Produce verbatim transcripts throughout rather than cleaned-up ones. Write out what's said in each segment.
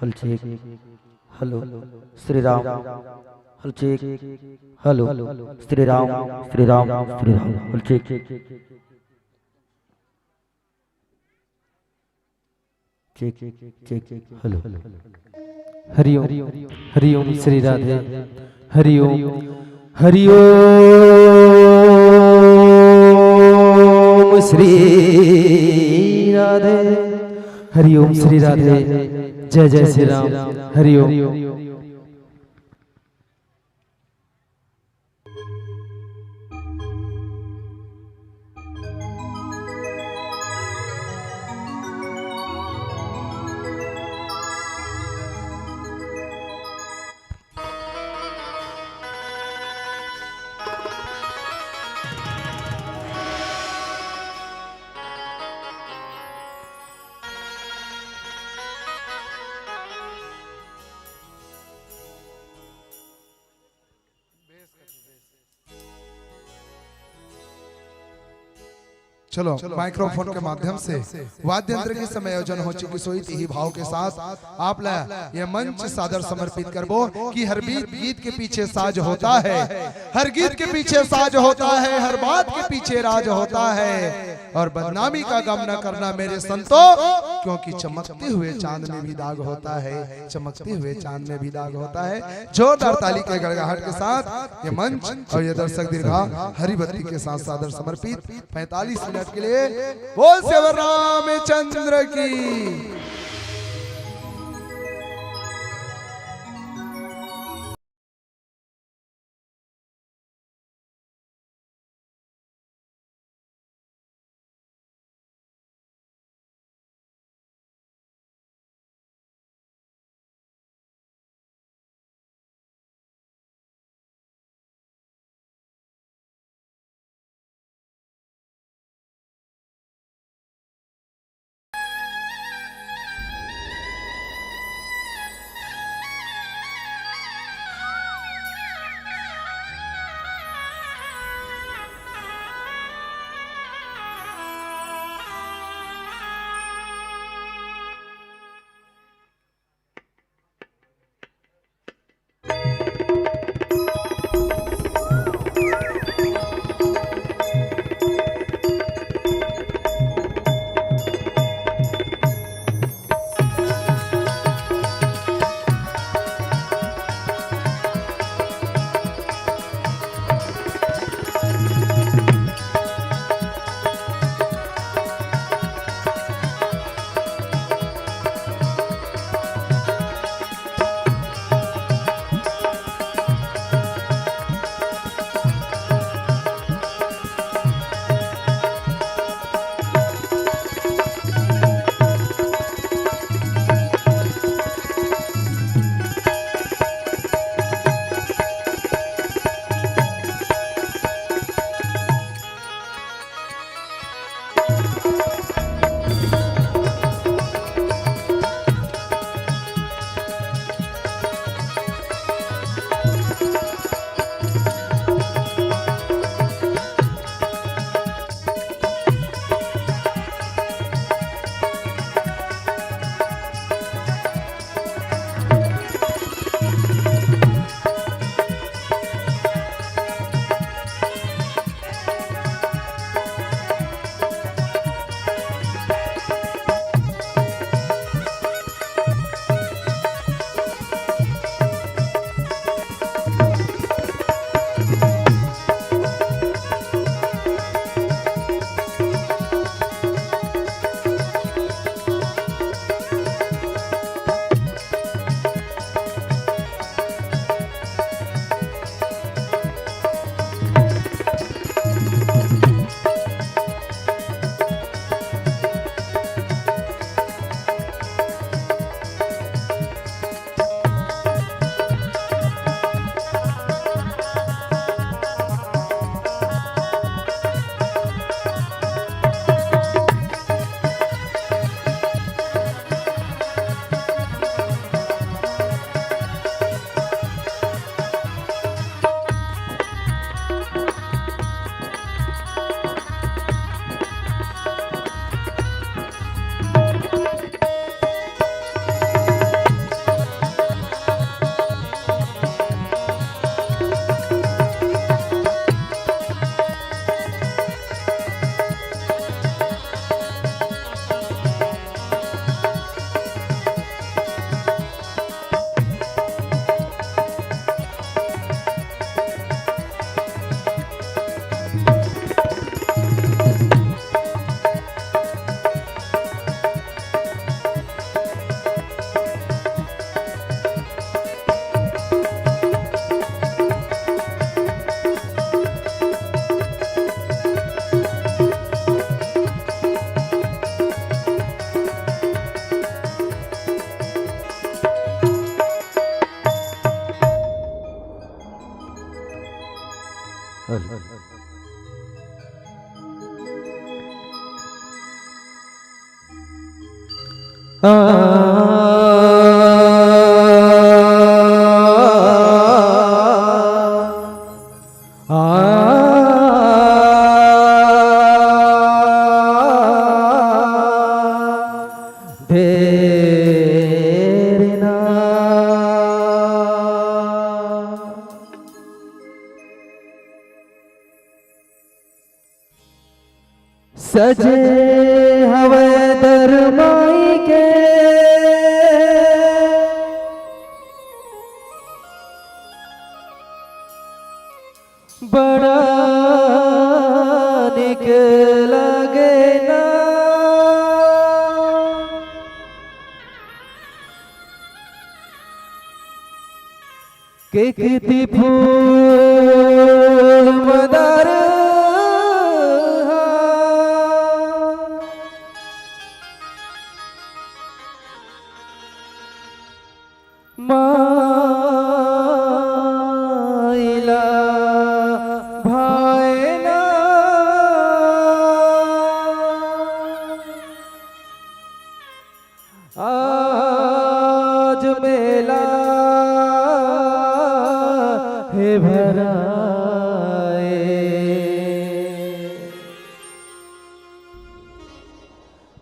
हल check. Hello. Shri Ram. Hello check. Hello. Shri Ram. Shri Ram. Shri Ram. Hello check. Check, check, check. Hello. Hariom. Hariom Shri Radhe. Hariom. Hariom Shri Radhe. Hariom Shri Radhe. जय जय श्री राम। हरिओम। चलो, माइक्रोफोन के माध्यम से वाद्य यंत्र के समायोजन हो चुकी सोई, यही भाव के साथ आप ला ये मंच सादर समर्पित करबो कि हर बीत गीत के पीछे साज होता है, हर गीत के पीछे साज होता है, हर बात के पीछे राज होता है। और बदनामी का गम न करना मेरे संतो, क्योंकि चमकते हुए चांद में भी दाग होता है, चमकते हुए चांद में भी दाग होता है। जोरदार ताली के गड़गड़ाहट के साथ ये मंच और ये दर्शक दीर्घा हरी बत्ती के साथ सादर समर्पित पैंतालीस मिनट के लिए। बोल सेवर रामचंद्र की। आ, आ, देर ना। सजे हवय दर माई के, बड़ा निक लागे ना। के किती फूल मदार हा। माईला भायना। आज मेला हे भराए।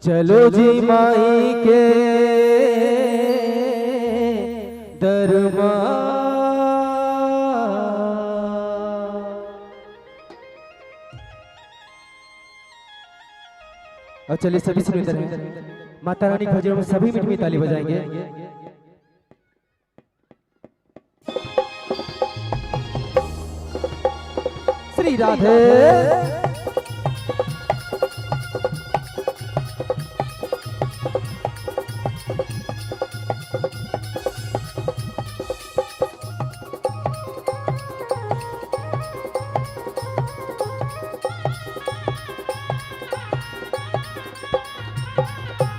चलो जी माई के दरबार। और चलिए सभी से मिलते हैं माता रानी के भजनों में सभी मीठी मीठी ताली बजाएंगे। श्री राधे।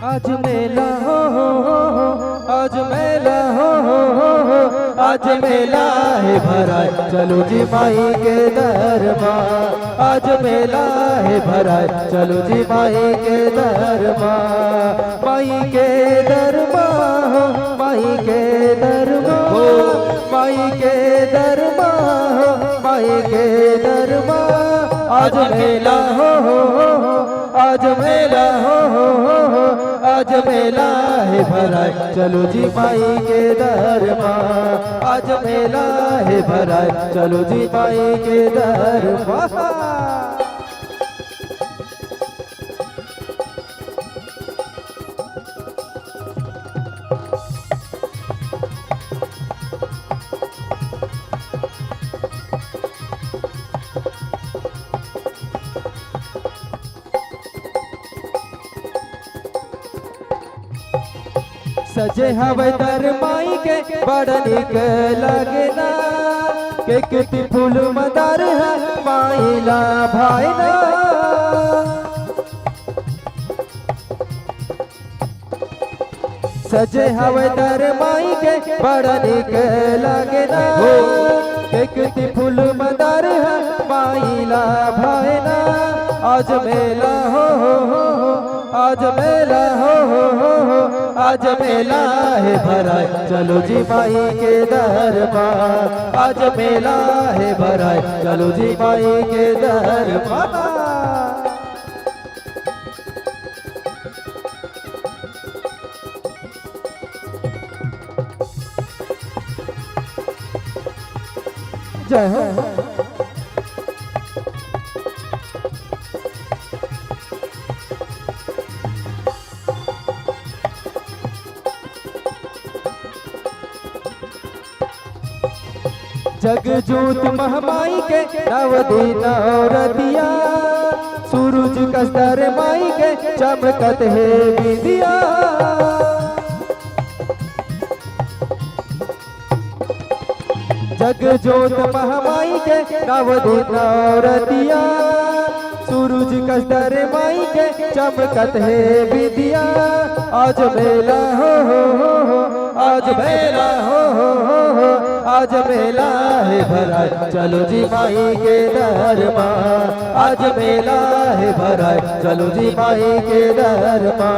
आज मेला हो, हो, हो, हो, आज मेला हो, हो, हो, हो, हो, आज मेला हे भराए, चलो जी माई के दरबार। आज मेला हे भराए, चलो जी माई के दरबार। माई के दरबार हो, माई के दरबार हो, माई के दरबार हो, माई के दरबार। आज मेला हो, हो, हो, हो, आज मेला हो, हो, हो, हो, आज मेला हे भराए, चलो जी माई के दरबार। आज मेला हे भराए, चलो जी माई के दरबार। सजे हवय दर माई के बड़ निक लगना, के किती फूल मदार ह माई ला भायना। सजे हवय दर माई के बड़ निक लगना, के किती फूल मदार ह माई ला भायना। आज मेला हो, हो, हो, हो, आज मेला हो, हो, हो, हो, आज मेला हे भराए, चलो जी माई के दरबार। आज मेला हे भराए, चलो जी माई के दरबार। जय हो। जगजोत महमाई के नव दिन नव रतिया, सूरज कस दर माई के चमकत हे बिंदिया। जगजोत महमाई के नव दिन नव रतिया, सूरज कस दर माई के चमकत हे बिंदिया। आज मेला हो, हो, हो, हो, आज मेला हो, हो, हो, हो, आज मेला हे भराय, चलो जी माई के दर मा। आज मेला हे भराय, चलो जी माई के दर मा।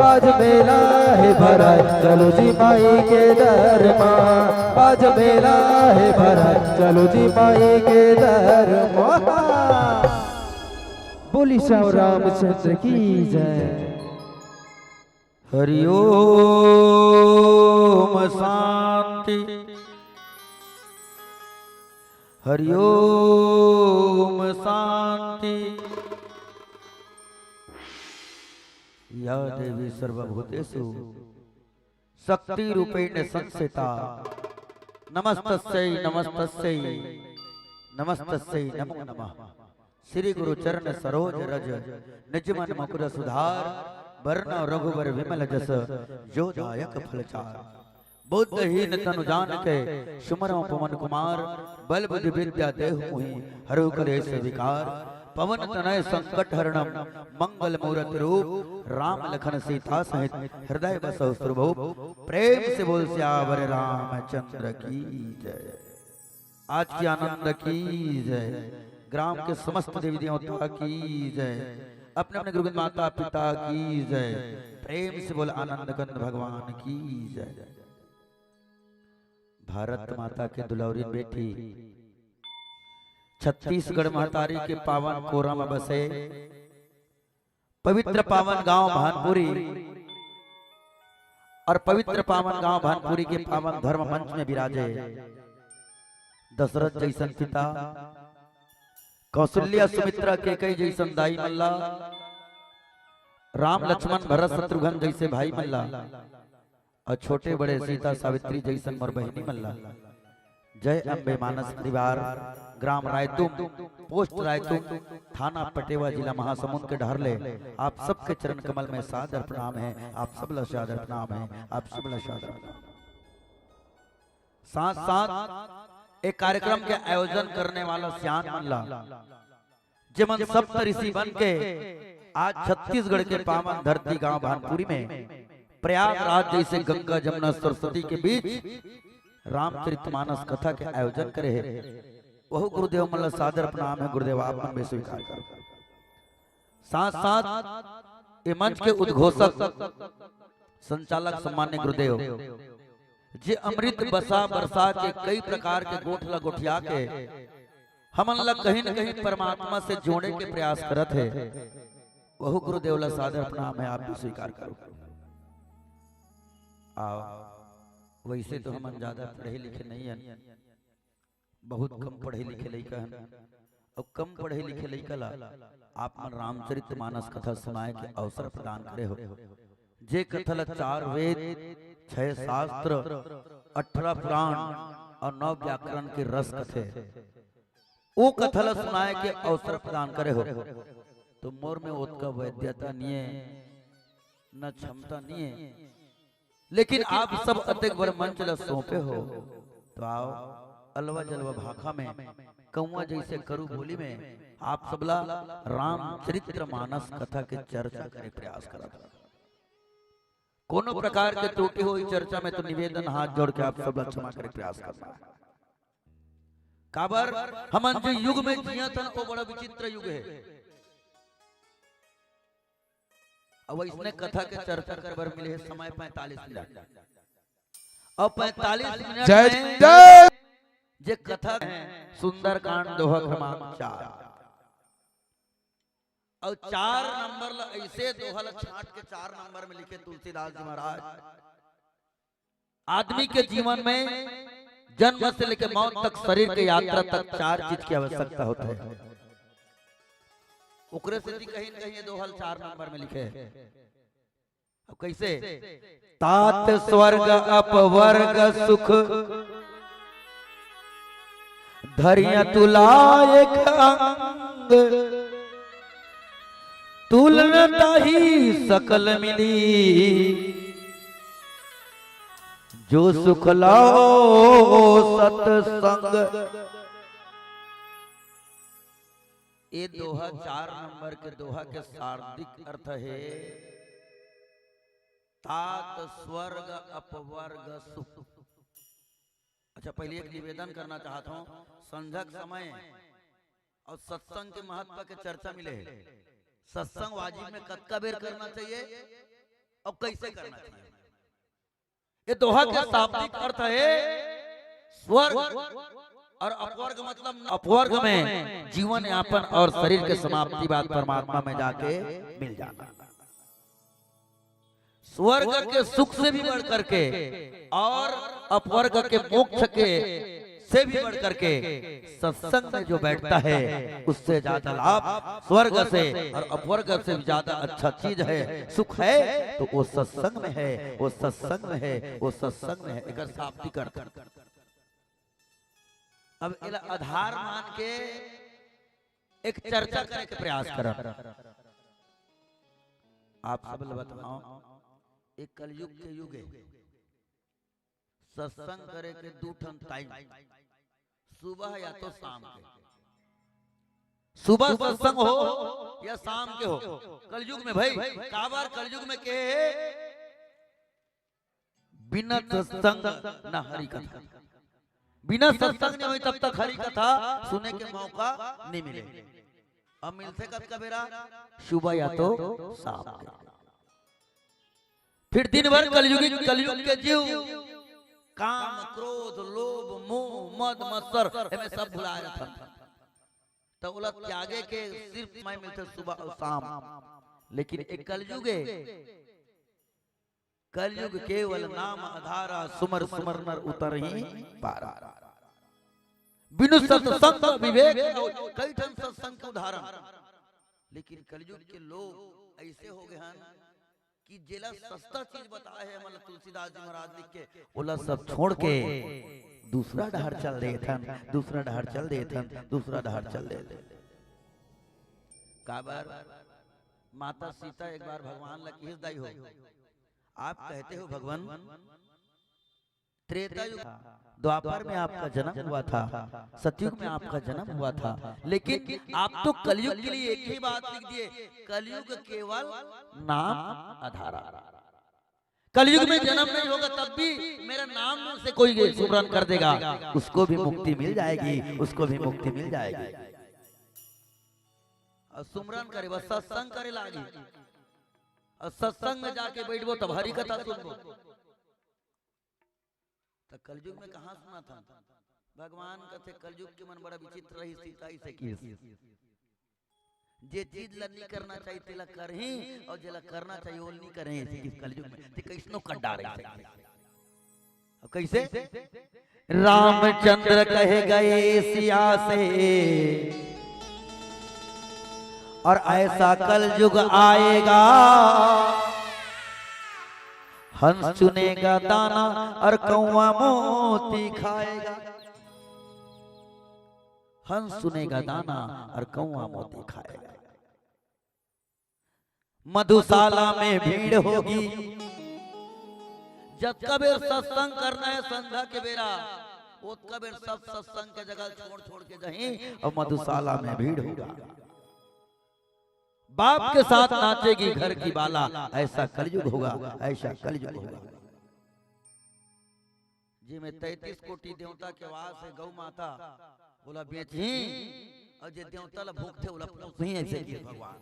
आज मेला हे भराय, चलो जी माई के दर मा। आज मेला हे भराय, चलो जी माई के दर मा। बोली श्याम रामचंद्र की जय। हरिओम शांति, हरिओम शांति। या देवी सर्वभूतेषु शक्ति रूपेण संस्थिता। नमस्तस्यै नमस्तस्यै नमस्तस्यै नमो नमः। श्री गुरु चरण सरोज रज, निज मन मुकुर सुधार। बरनउँ रघुबर विमल जस, जो दायक फल चार। बुद्धिहीन तनु जानिके, सुमिरउँ पवन कुमार। बल बुद्धि विद्या देहु मोहि, हरहु कलेस विकार। पवन तनय संकट हरणम, मंगल मूरति रूप। राम लखन सीता सहित, हृदय बसहु सुरभूप। प्रेम से बोल सियावर रामचंद्र की जय। आज की आनंद की जय, ग्राम के समस्त देवी देवता की जय, अपने अपने गुरुगुरु माता पिता की जय। प्रेम से बोल आनंद कंद भगवान की जय। भारत माता के दुलौरी बेटी, छत्तीसगढ़ महतारी के पावन कोरा म बसे पवित्र पावन गांव भानपुरी और पवित्र पावन गांव भानपुरी के पावन धर्म मंच में विराजे दशरथ जैसन पिता, कौशल्या सुमित्रा कैकई जैसन दाई मल्ला, राम लक्ष्मण भरत शत्रुघ्न जैसे भाई मल्ला, और छोटे बड़े सीता सावित्री जैसन मोर बहिनी मल्ला। जय अम्बे मानस परिवार, ग्राम रायतुम, पोस्ट रायतुम, थाना पटेवा, जिला महासमुंद के डहर ले आप सबके चरण कमल में सादर प्रणाम है। आप सब ला सादर प्रणाम है, आप सब ला सादर प्रणाम। साथ साथ एक कार्यक्रम के आयोजन करने वाला सियान मल्ला, जेमन सप्त ऋषि बन के आज छत्तीसगढ़ के पावन धरती गांव भानपुरी में प्रयागराज जैसे गंगा जमुना सरस्वती के बीच रामचरितमानस कथा के आयोजन करे हे, वहू गुरुदेव मन ला सादर प्रणाम है। गुरुदेव आप मन भी स्वीकार करो। साथ साथ ये मंच के उद्घोषक संचालक सम्मान्य गुरुदेव जे अमृत बसा बरसा के कई प्रकार के गोठ ला गोठिया के हमन ला कहीं न कहीं परमात्मा से जोड़े के प्रयास करत हे, वहू गुरुदेव ला सादर प्रणाम है, आप भी स्वीकार करो। आओ, वैसे तो हमन ज्यादा पढ़े लिखे नहीं हैं, बहुत कम पढ़े लिखे लइका हन, अउ कम पढ़े लिखे लइका ला आप मन रामचरित मानस कथा सुनाए के अवसर प्रदान करे हो। जे कथा ला चार वेद, छह शास्त्र, अठारह पुराण और नौ व्याकरण के रस कथे, ओ कथा ला सुनाए के अवसर प्रदान करे हो, तो मोर में ओतका वैद्यता निये, न क्षमता निये, लेकिन आप सब अतेक बड़ मंच ला सौंपे हो, तो आओ, अलवा जलवा भाखा में, कौआ जैसे करू बोली में आप सबला रामचरित्र मानस कथा के चर्चा करे प्रयास करत हन। कोनो प्रकार के त्रुटि होही चर्चा में तो निवेदन हाथ जोड़ के आप सबला क्षमा करे प्रयास करना है। काबर हमन जो युग में जियत हन, वो बड़ा विचित्र युग है। अब इसने कथा के चर्चा करे बर मिले हे समय पैंतालीस मिनट। अब पैंतालीस मिनट जय में जय। जे कथा है सुंदरकांड दोहा क्रमांक चार। अउ चार नंबर ला ऐसे दोहा ला छांट के चार नंबर में लिखे तुलसीदास जी महाराज। आदमी के जीवन में जन्म से लेके मौत तक शरीर के यात्रा तक चार चीज की आवश्यकता होत हे। ओकरे सेती कहीं न कहीं ये दोहा ला चार नंबर में लिखे हे। अब कैसे? तात स्वर्ग अपवर्ग सुख धरिया तुला एक अंग, तुल न ताहि सकल मिली। जो सुख लाओ सत्संग। ए दोहा, चार नंबर के दोहा के शाब्दिक अर्थ हे तात स्वर्ग अपवर्ग सुख। अच्छा, पहले एक निवेदन करना चाहत हूँ, संझा के समय अउ सत्संग के महत्व के चर्चा मिले हे। सत्संग वाजिब में कतका बेर करना चाहिए अउ कैसे करना चाहिए? ये दोहा के शाब्दिक अर्थ हे स्वर्ग अउ अपवर्ग, मतलब अपवर्ग में जीवन यापन अउ शरीर के समाप्ति बाद परमात्मा में जाके मिल जाना। स्वर्ग के सुख से भी बढ़ करके अउ अपवर्ग के मोक्ष के से भी बढ़ करके सत्संग में जो बैठता है, उससे ज्यादा लाभ स्वर्ग से अउ अपवर्ग से भी ज्यादा अच्छा चीज है, सुख है, तो वो सत्संग में है, वो सत्संग में है, वो सत्संग में है। एकर शाब्दिक अर्थ। अब एला आधार मान के एक चर्चा करे के प्रयास करब। आप सब ल बताओ, एक कलयुग के युग हे, सत्संग करे के दू ठन टाइम, सुबह या तो शाम के। सुबह सत्संग हो या शाम के हो, कलयुग में भाई, काबर कलयुग में के हे, बिना सत्संग न हरि कथा, बिना सत्संग नहीं होई तब तक हरि कथा सुने के मौका नहीं मिले। अब मिलथे कतका बेरा? सुबह या तो शाम के। फिर दिन भर कलयुगी, कलयुग के जीव काम, क्रोध, लोभ, मोह, मद, मत्सर, एमे सब भुलाए रहथन। त ओला त्यागे के सिर्फ समय मिलथे सुबह अउ शाम। लेकिन एक कलयुग हे, कलयुग केवल नाम आधारा, सुमर सुमर नर उतरही पारा। बिनु सत्संग विवेक न होय। कई ठन सत्संग के उदाहरण, लेकिन कलयुग के लोग ऐसे हो गए हैं कि जेला सस्ता चीज बताए हे, मतलब तुलसीदास जी महाराज लिख के, ओला सब छोड़ के दूसरा डहर चल देथन, दूसरा डहर चल देथन, दूसरा डहर चल देथन। काबर? माता सीता एक बार भगवान ला किहिस, दाई हो, आप कहते हो भगवान, त्रेता युग, द्वापर में आपका जन्म हुआ था, सतयुग में आपका जन्म हुआ था, लेकिन आप तो कलयुग के लिए एक ही बात लिख दिए, कलयुग केवल नाम आधारा। कलयुग में जन्म नहीं होगा तब भी मेरा नाम से कोई ये सुमरन कर देगा, उसको भी मुक्ति मिल जाएगी, उसको भी मुक्ति मिल जाएगी। अउ सुमरन करे बर सत्संग करे लागी, अउ सत्संग में जाके बैठबो तब हरि कथा सुनबो। त कलयुग में कहाँ सुनत हन? भगवान कथे, कलयुग के मन बड़ा विचित्र रही, सीता इसे किहिस, जे चीज ला नहीं करना चाहिए तेला करही, अउ जेला करना चाहिए वो नहीं करही। इसे किहिस कलयुग में, ते कैसनो कर डारे इसे। अब कैसे? रामचंद्र कहे गए सिया से, और ऐसा कलयुग आएगा, हंस चुनेगा दाना और कौवा मोती खाएगा। हंस चुनेगा दाना और कौवा मोती खाएगा। मधुशाला में भीड़ होगी। जतका बेर सत्संग करना हे संध्या के बेरा, ओतका बेर सब सत्संग के जगह छोड़ छोड़ के जाही अउ मधुशाला में भीड़ होगा। बाप के साथ नाचेगी घर की बाला, ऐसा कलयुग होगा, ऐसा कलयुग होगा। जेमे तैंतीस कोटि देवता के वास हे, गौ माता, ओला बेचही, अउ जे देवता ला भोगथे, ओला पोसही, ऐसे किहिस भगवान।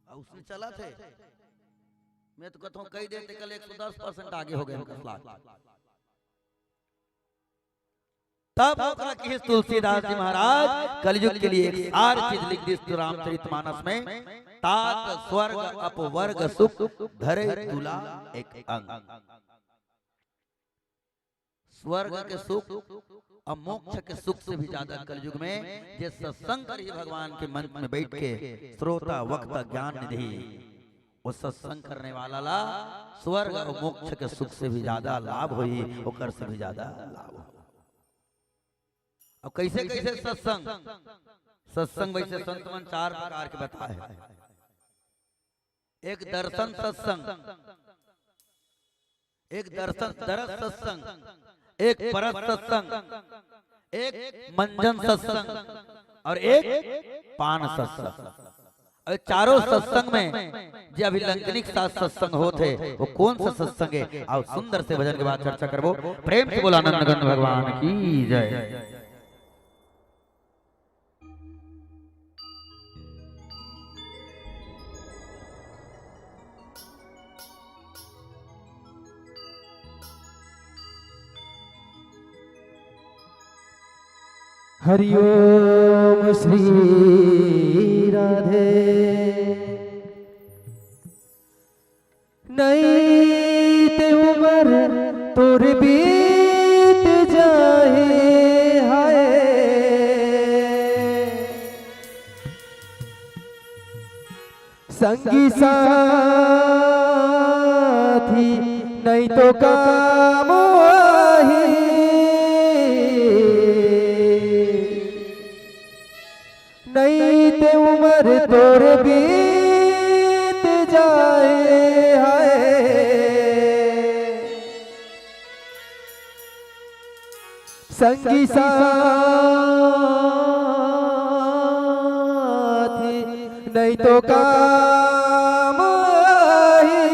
अउ उसने चलत हे। मैं तो कहता हूँ, कही देते कल एक सौ दस परसेंट आगे हो गए हम कस लाख। तब ओकरा किहिस तुलसीदास जी महाराज, कलयुग के लिए एक सार चीज लिख दिस रामचरितमानस में, तात स्वर्ग अपवर्ग सुख, धरे तुला एक अंग। स्वर्ग के सुख अउ मोक्ष के सुख से भी ज्यादा कलयुग में जे सत्संग करही भगवान के मंच में बैठ के, श्रोता वक्ता ज्ञान निधि, वो सत्संग करने वाला ला स्वर्ग अउ मोक्ष के सुख से भी ज्यादा लाभ होही, ओकर से भी ज्यादा लाभ होही। अब कैसे कैसे सत्संग? सत्संग वैसे संत मन चार प्रकार के बताए हे। एक दर्शन सत्संग, एक दर्शन दरस सत्संग, एक परस सत्संग, एक मंजन सत्संग और एक पान सत्संग। और चारों सत्संग में जे अभी लंकनिक साथ सत्संग होत हे, वो कौन सा सत्संग हे? आओ, सुंदर से भजन के बाद चर्चा करबो। प्रेम से बोला नंदगंध भगवान की जय। हरिओम श्री राधे। नई ते उमर तोर बीत जाही हाय। संगी साथी नई तो काम आही। नई ते उमर तोर बीत जाए हाय। संगी साथी नई तो काम आही।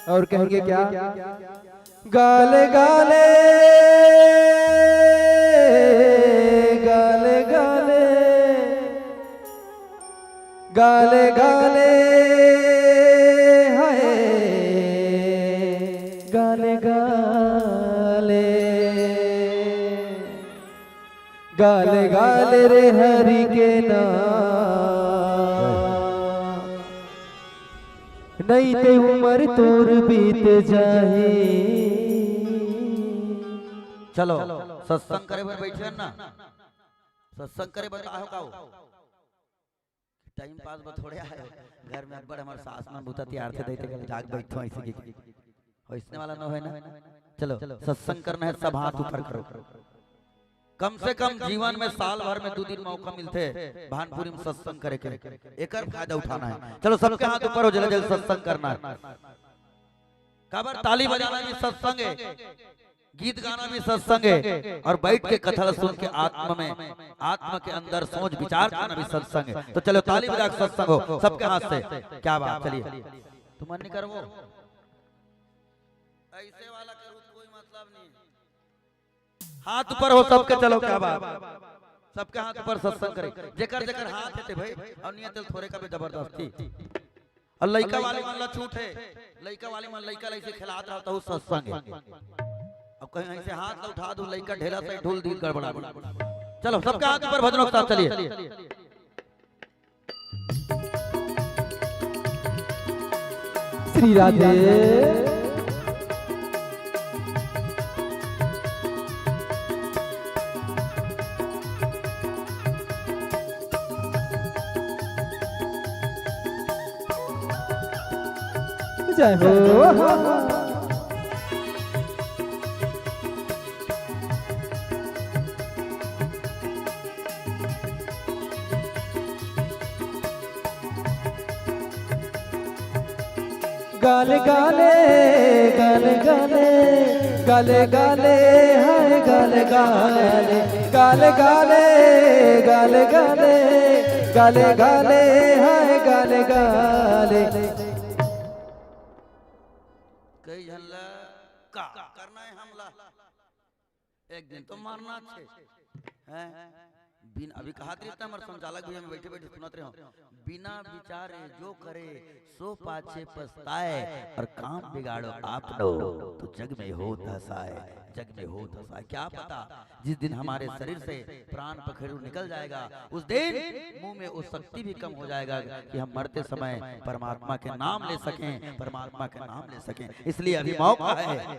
और कहेंगे क्या? गाले गाले, गाले गाले, गाले गाले, हाय गाले गाले, गाले गाले रे हरि के नाम। नई ते उमर तोर बीत जाही। चलो, सत्संग करे बर बैठे हन ना, सत्संग करे बर का हो, का हो? टाइम पास बर थोड़े आए हो। घर में अब्बड़ हमर सास मन बुता तियार थे, देते गले जाग बैठो ऐसे की। वैसने वाला न होय ना। चलो, सत्संग करना है, सब हाथ ऊपर करो। कम से कम जीवन में साल भर में दू दिन मौका मिलथे भानपुरी में सत्संग करे के, एकर फायदा उठाना है। चलो, सबके हाथ ऊपर हो, जल्दी जल्दी सत्संग करना है। काबर ताली बजाना भी सत्संग है, गीत गाना भी सत्संग है, और बैठ के कथा सुन के आत्मा में, आत्मा के अंदर सोच विचार करना भी सत्संग है। तो चलो, ताली बजा के सत्संग हो सबके हाथ से। क्या बात, चलिए। तुम मन नहीं करवो, ऐसे वाला करू तो कोई मतलब नहीं। हाथ ऊपर हो सबके, चलो क्या बात, सबके हाथ ऊपर, सत्संग करे। जेकर जेकर हाथ हे ते भाई, और नियत थोरे का भी जबरदस्ती। और लइका वाले मन ला छूट है, लइका वाले मन लइका ला ऐसे खिलात रहता हूँ, सत्संग है। अब कहीं ऐसे हाथ ला उठा दूं, लइका ढेला से ढुल दी गड़बड़ा। चलो, सबके हाथ ऊपर, भजनों के साथ चलिए। श्री राधे। जय हो। गाले गाले, गाले गाले, गाले गाले, हाय गाले गाले, गाले गाले, गाले गाले, गाले गाले, हाय गाले गाले। कई झन ला का करना है हमला? एक दिन तो मरना छे। हैं? बिन, अभी कहा रही था, हमारे संचालक भैया, मैं बैठे बैठे सुनत रहे हूँ, "बिना विचारे जो करे, सो पाछे पछताए, और काम बिगाड़ो आपनो, तो जग में होत हँसाए, जग में होत हँसाए।" क्या पता, जिस दिन हमारे शरीर से प्राण पखेरु निकल जाएगा, उस दिन मुंह में वो शक्ति भी कम हो जाएगा कि हम मरते समय परमात्मा के नाम ले सकें, परमात्मा के नाम ले सकें। इसलिए अभी मौका है,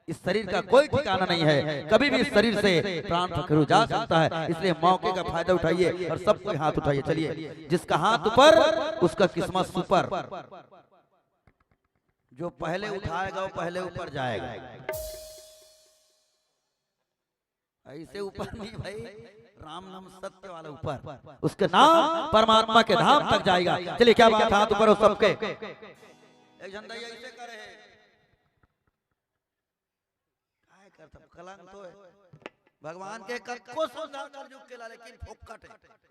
इस शरीर का कोई ठिकाना नहीं है, कभी भी इस शरीर से प्राण पखेरु जा सकता है, इसलिए मौके का फायदा उठाइए और सबको हाथ उठाइए। चलिए, जिसका हाथ ऊपर, उसका किस्मत सुपर। जो पहले उठाएगा, वो पहले ऊपर जाएगा। ऐसे ऊपर नहीं भाई, राम नाम सत्य वाला ऊपर, उसके नाम परमात्मा के धाम तक जाएगा। चलिए, क्या बात, हाथ ऊपर हो सबके। एक झन दाई ऐसे करे है, काय कलंक तो है। भगवान के कतको सुंदर कर जुग के ला, लेकिन फोकट है।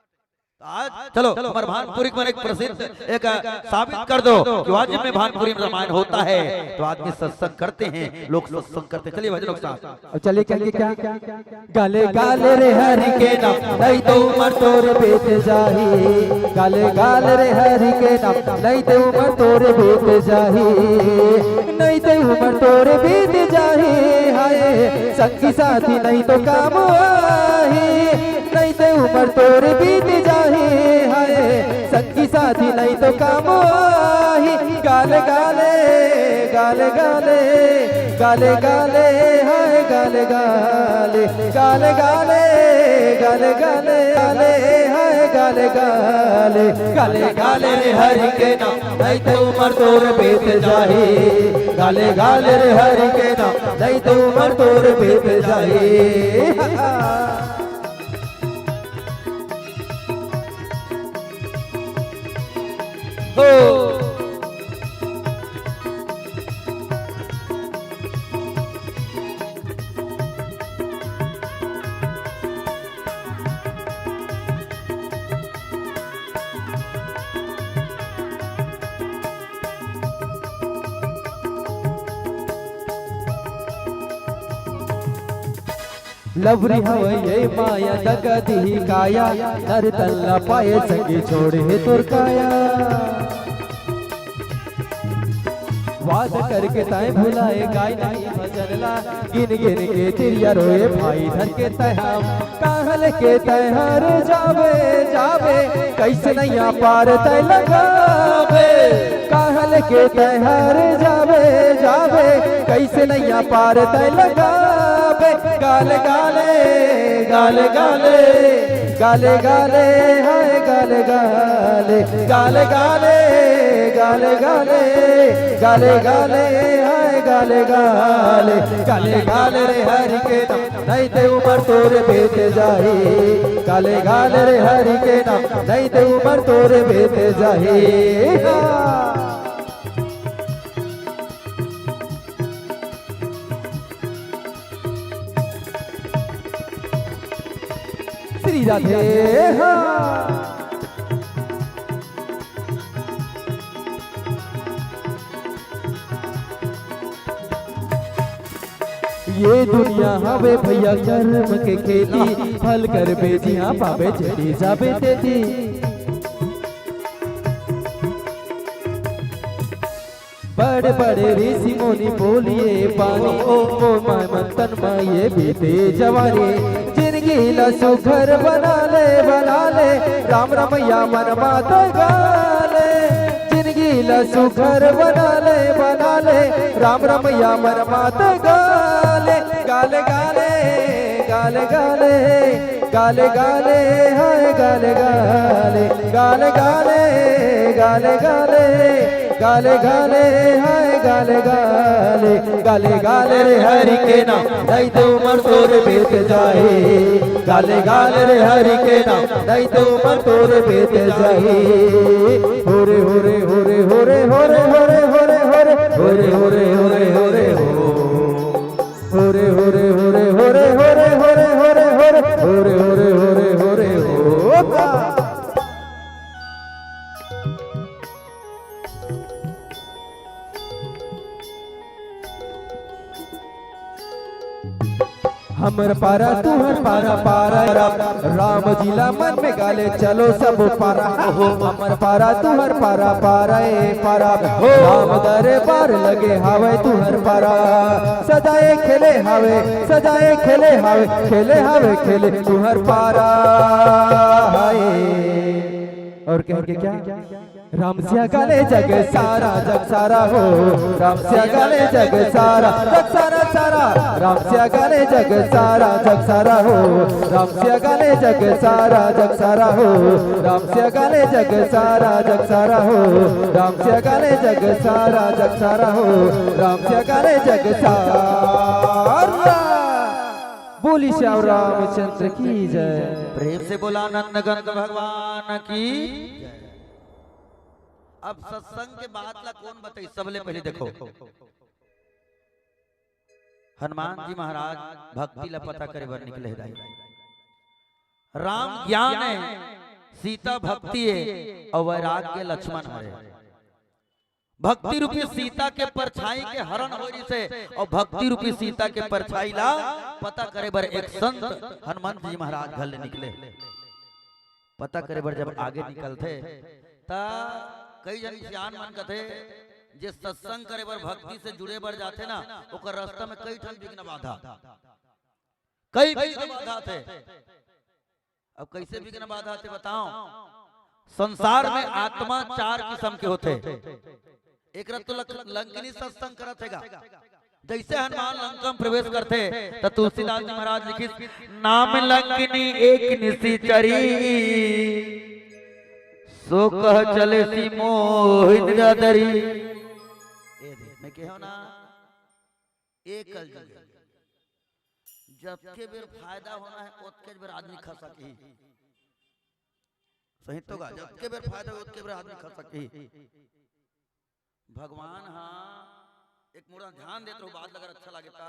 तो आज चलो, हमारे भानपुरी के मन एक प्रसिद्ध, एक, अ, साबित कर दो कि वाजिब में भानपुरी में रामायण होता है। तो आदमी सत्संग करते हैं, लोग सत्संग करते हैं। चलिए भजनों के साथ। अब चलिए कहेंगे क्या? गाले गाले रे हरि के नाम, नहीं तो उमर तोर बीत जाही। गाले गाले रे हरि के नाम, नहीं तो उमर तोर बीत जाही। नहीं तो उमर तोर बीत जाही। हाय, संगी साथी नहीं तो काम आही। नहीं तो उमर तोर बीत जाही। हाय, संगी साथी नहीं तो काम आही। गाले गाले, गाले गाले, गाले गाले, हाय गाले गाले, गाले गाले, गाले गाले, गाले, हाय गाले गाले। गाले गाले रे हरि के नाम, नहीं तो उमर तोर बीत जाही। गाले गाले रे हरि के नाम, नहीं तो उमर तोर बीत जाही। हो। लवरी हवय ये माया, दगा दिही काया, नर तन ला पाए संगी छोड़े हे तोर काया। वादा करके तैं भुलाए गाय नहीं भजन ला, गिन गिन के तिरिया रोए भाई धर के तैं हम। काहल के तैं हर जाबे, जाबे, कइसे नैया पार तैं लगाबे। काहल के तैं हर जाबे, जाबे, कइसे नैया पार तैं लगाबे। गाले गाले, गाले गाले, गाले गाले, हाय गाले गाले, गाले गाले, गाले गाले, गाले गाले, हाय गाले गाले। गाले गाले रे हरि के नाम, नहीं ते उमर तोर बीत जाही। गाले गाले रे हरि के नाम, नहीं ते उमर तोर बीत जाही। हाँ। श्री राधे। हाँ। ये दुनिया हवे भैया कर्म के खेती, फल करबे जिहाँ पाबे चली जाबे तेती। बड़े बड़े ऋषि मुनि बोलिए बानी, मोर माय मन तन माय ये बीते जवानी। जिनगी ला सुघर बना ले, बना ले, राम रमैया मन मात गाले। जिनगी ला सुघर बना ले, बना ले, राम रमैया मन मात गाले। गाले गाले, गाले गाले, गाले गाले, हाय गाले गाले, गाले गाले, गाले गाले, गाले गाले, हाय गाले गाले। गाले गाले रे हरि के नाम, नहीं तो उमर तोर बीत जाही। गाले गाले रे हरि के नाम, नहीं तो उमर तोर बीत जाही। होरे होरे होरे होरे होरे होरे होरे होरे होरे होरे होरे होरे हो। होरे होरे होरे होरे होरे होरे होरे होरे होरे होरे होरे होरे हो। हमर पारा तुहर पारा, पारा राम जी ला मन में गाले, चलो सब पारा। हमर पारा तुहर पारा, पारा ए पारा, राम दरबार लगे हावय तुहर पारा। सजाए खेले हावे, सजाए खेले हावे, खेले हावे खेले तुहर पारा। हाय। और कह के क्या? राम सिया गाले जग सारा, जग सारा हो। राम सिया गाले जग सारा, जग सारा सारा। राम सिया गाले जग सारा, जग सारा हो। राम सिया गाले जग सारा, जग सारा हो। राम सिया गाले जग सारा, जग सारा हो। राम सिया गाले जग सारा, जग सारा हो। राम सिया गाले जग सारा। बोली श्याम रामचंद्र की जय। प्रेम से बोला नंद गंद भगवान की। अब सत्संग के बात ला कौन बताई, सबले पहले देखो। हनुमान जी महाराज भक्ति ला पता करे बर निकले हे दाई। राम ज्ञान हे, सीता भक्ति हे, अउ वैराग्य लक्ष्मण हरे। भक्ति रूपी सीता के परछाई के हरण होय रिहिसे, अउ भक्ति रूपी सीता के परछाई ला पता करे बर एक संत हनुमंत जी महाराज घर ले निकले। पता करे बर जब आगे निकलथे, त कई जन सियान मन कथे, जे सत्संग करे बर, भक्ति से जुड़े बर जाथे ना, ओकर रास्ता में कई ठन विघ्न बाधा, कई विघ्न बाधा थे। अब कइसे विघ्न बाधा थे बताओ? संसार में आत्मा चार किसम के होथे। एक रत तो लक-, लंकिनी सत्संग करत हे गा। जइसे हनुमान लंका में प्रवेश करथे, त तुलसीदास जी महाराज लिखिस, "नाम लंकिनी एक निशिचरी, सो कह चलेसी मोहि निरादरी।" ए दे, मैं कहेंव ना, ए कलजुग हे। जतके बेर फायदा होना हे, ओतके बेर आदमी खसकही। सही तो गा, जतके बेर फायदा होय, ओतके बेर आदमी खसकही। भगवान हा एक मुड़ा ध्यान देत रहो, बात लगर अच्छा लागे ता।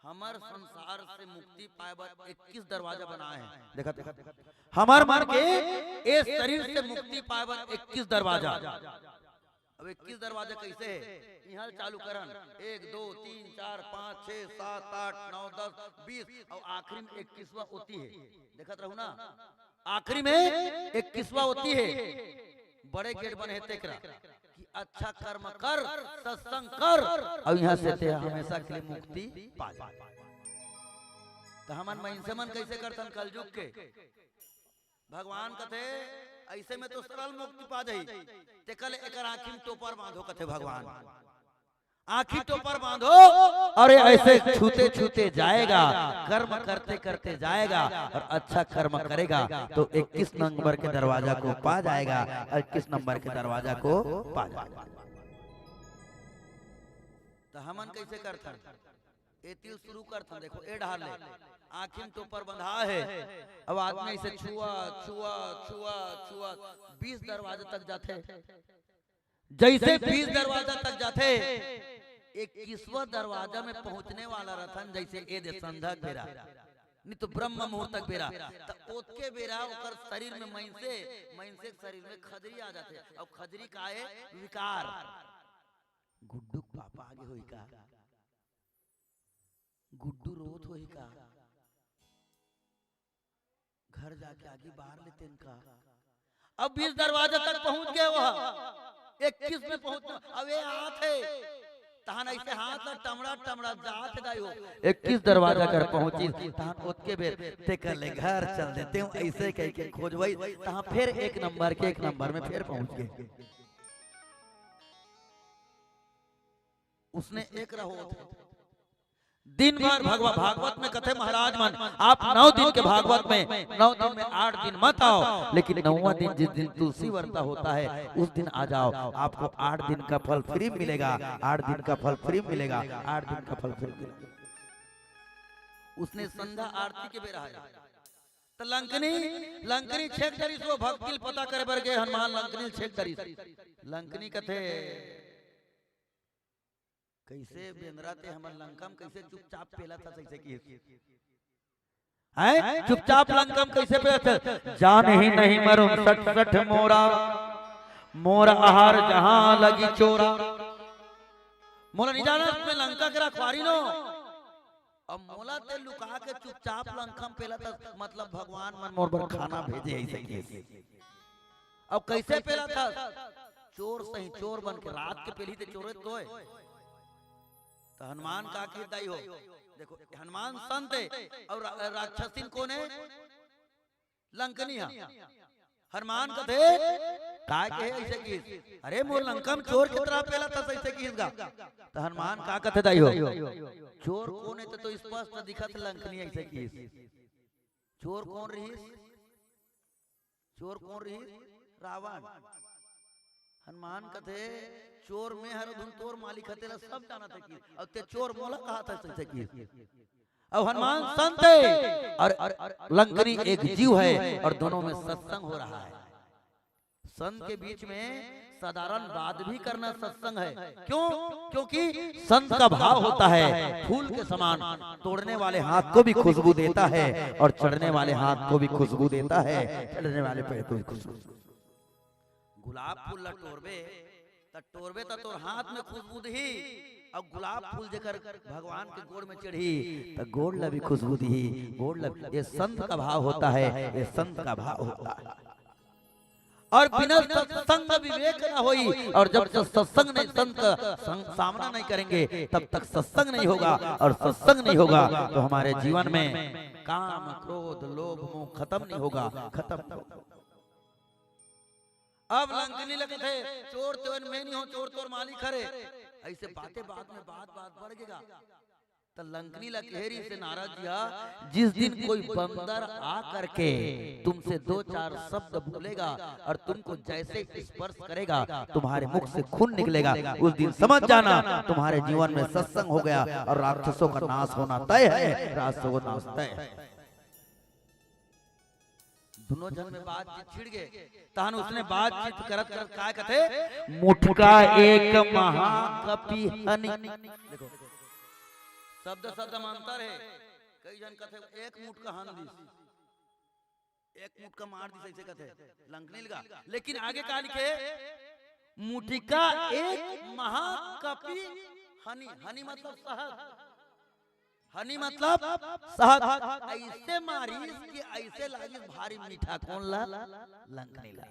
हमर संसार से मुक्ति पाए बर इक्कीस दरवाजा बनाए हे। देखा थे? हमर मन के ए शरीर से मुक्ति पाए बर इक्कीस दरवाजा। अब इक्कीस दरवाजा कइसे हे? इहाँ ले चालू करन, एक, दो, तीन, चार, पाँच, छः, सात, आठ, नौ, दस, बीस, अउ आखिरी में इक्कीसवाँ ओती हे। देखत रहू ना, आखिरी में इक्कीसवाँ ओती हे। बड़े गेट बने हे तेकरा कि अच्छा कर्म कर, सत्संग कर, अउ इहाँ से ते हमेशा के लिए मुक्ति पा जा। त हमन मइनसे मन कइसे करथन कलजुग के? भगवान कथे, "अइसे में तो सरल मुक्ति पा जाही, तेकर ले एकर आँखी में टोपर बांधो," कथे भगवान। "आँखी टोपर बांधो, अरे ऐसे छूते छूते जाएगा, कर्म करते करते जाएगा, और अच्छा कर्म करेगा तो इक्कीस नंबर के दरवाजा को पा जाएगा, और इक्कीस नंबर के दरवाजा को पा जाएगा।" त हमन कइसे करथन? एती ले शुरू करथन, देखो, ए डहार ले आँखी में टोपर बंधा हे। अब आदमी अइसे छुआ, छुआ, छुआ, छुआ, बीस दरवाजा तक जाथे। जइसे बीस दरवाजा तक जाथे, इक्कीसवाँ दरवाजा में पहुँचने वाला रथन, जइसे ए दे संध्या के बेरा, नहीं तो ब्रह्म मुहूर्त के बेरा, त ओतके बेरा ओकर शरीर में मइनसे, मइनसे के शरीर में खजरी आ जाथे। अउ खजरी का हे? विकार। गुड्डू के पापा आगे होही का? गुड्डू रोत होही का? घर जाके आगी बार लेतेन का? अब बीस दरवाजा तक पहुंच गे वो, इक्कीस में पहुंच, अब ए आत हे, तहन अइसे हाथ ला टमड़ा टमड़ा जात हे दाई हो। इक्कीस दरवाजा कर पहुंचिस, तहन ओतके बेर तेकर ले घर चल देतेंव, अइसे कहिके खोजवई, तहां फेर एक नंबर के एक नंबर में फेर पहुंच गे। उसने एक रहो थे। दिन भर भगवा-, भागवत में कथे महाराज मन, आप नौ दिन के भागवत में, नौ दिन में आठ दिन मत आओ, लेकिन नौवां दिन जिस दिन तुलसी वर्ता होता है, उस दिन आ जाओ, आपको आठ दिन का फल फ्री मिलेगा, आठ दिन का फल फ्री मिलेगा, आठ दिन का फल फ्री मिलेगा। उसने संध्या आरती के बेरा हे, त लंकनी, लंकनी छेक डरिस, वो भक्ति ल पता करे बर गे हनुमान लंकनी ल छेक डरिस। लंकनी कथे, "कइसे बेंदरा ते हमर लंका म कइसे चुपचाप पेलत हस अइसे किहिस? हैं? चुपचाप लंका म कइसे पेलत हस?" "जानही नहीं मरुम सठ सठ मोरा, मोर आहार जहां लगी चोरा।" मोला नहीं जाना, मैं लंका के रखवारी नो। अब मोला ते लुका के चुपचाप लंका म पेलत हस, मतलब भगवान मन मोर बर खाना भेजे अइसे किहिस। अब कइसे पेलत हस? चोर सही चोर बन के, रात के पेलही ते चोरे तो हे। त हनुमान का किहिस दाई हो? देखो, हनुमान संत हे अउ रा-, राक्षसिन कोन हे? लंकनी हा। हनुमान कथे, "काय कहे अइसे किहिस? अरे मोर लंका म चोर के तरह पेलत हस अइसे किहिस गा।" त हनुमान का कथे दाई हो? "चोर कोन हे ते तो स्पष्ट दिखत हे लंकनी अइसे किहिस।" चोर कोन रिहिस? चोर कोन रिहिस? रावण। हनुमान कथे, "चोर मैं हरंव धुन तोर मालिक हस तेला सब जानत हे कि, अउ ते चोर मोला कहत हस अइसे किहिस।" अब हनुमान संत हे अउ, अउ लंकनी एक जीव हे अउ दोनों में सत्संग हो रहा हे। संत के बीच में साधारण बात भी करना सत्संग है। क्यों? क्योंकि संत का भाव होता है फूल के समान, तोड़ने वाले हाथ को भी खुशबू देता है और चढ़ने वाले हाथ को भी खुशबू देता है, चढ़ने वाले पैर को भी खुशबू। गुलाब फूल ला टोरबे, त टोरबे त तोर हाथ में खुशबू दही, और गुलाब फूल जेकर भगवान के गोड़ में चढ़ी, त गोड़ ला भी खुशबू दही, गोड़ ला। ये संत का भाव होता है, ये संत का भाव होता है। और बिना सत्संग विवेक ना होई, और जब तक सत्संग नहीं, संत संग, सामना नहीं करेंगे, तब तक सत्संग नहीं होगा, और सत्संग नहीं होगा तो हमारे जीवन में काम, क्रोध, लोभ, मोह खत्म नहीं होगा, खत्म नहीं होगा। अब लंकनी लगत है, "चोर तेवन मैं नहीं हो, चोर तोर मालिक हरे।" ऐसे बातें बाद में, बात बात बढ़ गेगा। तो लंकनी ला कहे रही से नारद जी हा, "जिस दिन कोई बंदर आ करके तुमसे दो चार शब्द बोलेगा और तुमको जैसे ही स्पर्श करेगा, तुम्हारे मुख से खून निकलेगा, उस दिन समझ जाना तुम्हारे जीवन में सत्संग हो गया और राक्षसों का नाश होना तय है, राक्षसों का नाश तय है।" दोनों झन में बातचीत छिड़ गे। तहन उसने बातचीत करत करत काय कथे, "मुठका एक महाकपि हनि।" देखो, शब्द शब्द में अंतर है। कई झन कथे, "एक मुठका हन दिस, एक मुठका मार दिस," ऐसे कथे लंकनी लगा। लेकिन आगे का लिखे, "मुठका एक महाकपि हनि।" हनि मतलब शहद, हनी मतलब शहद। ऐसे मारिस कि ऐसे लागिस भारी मीठा। कोन ला? लंकनी ला।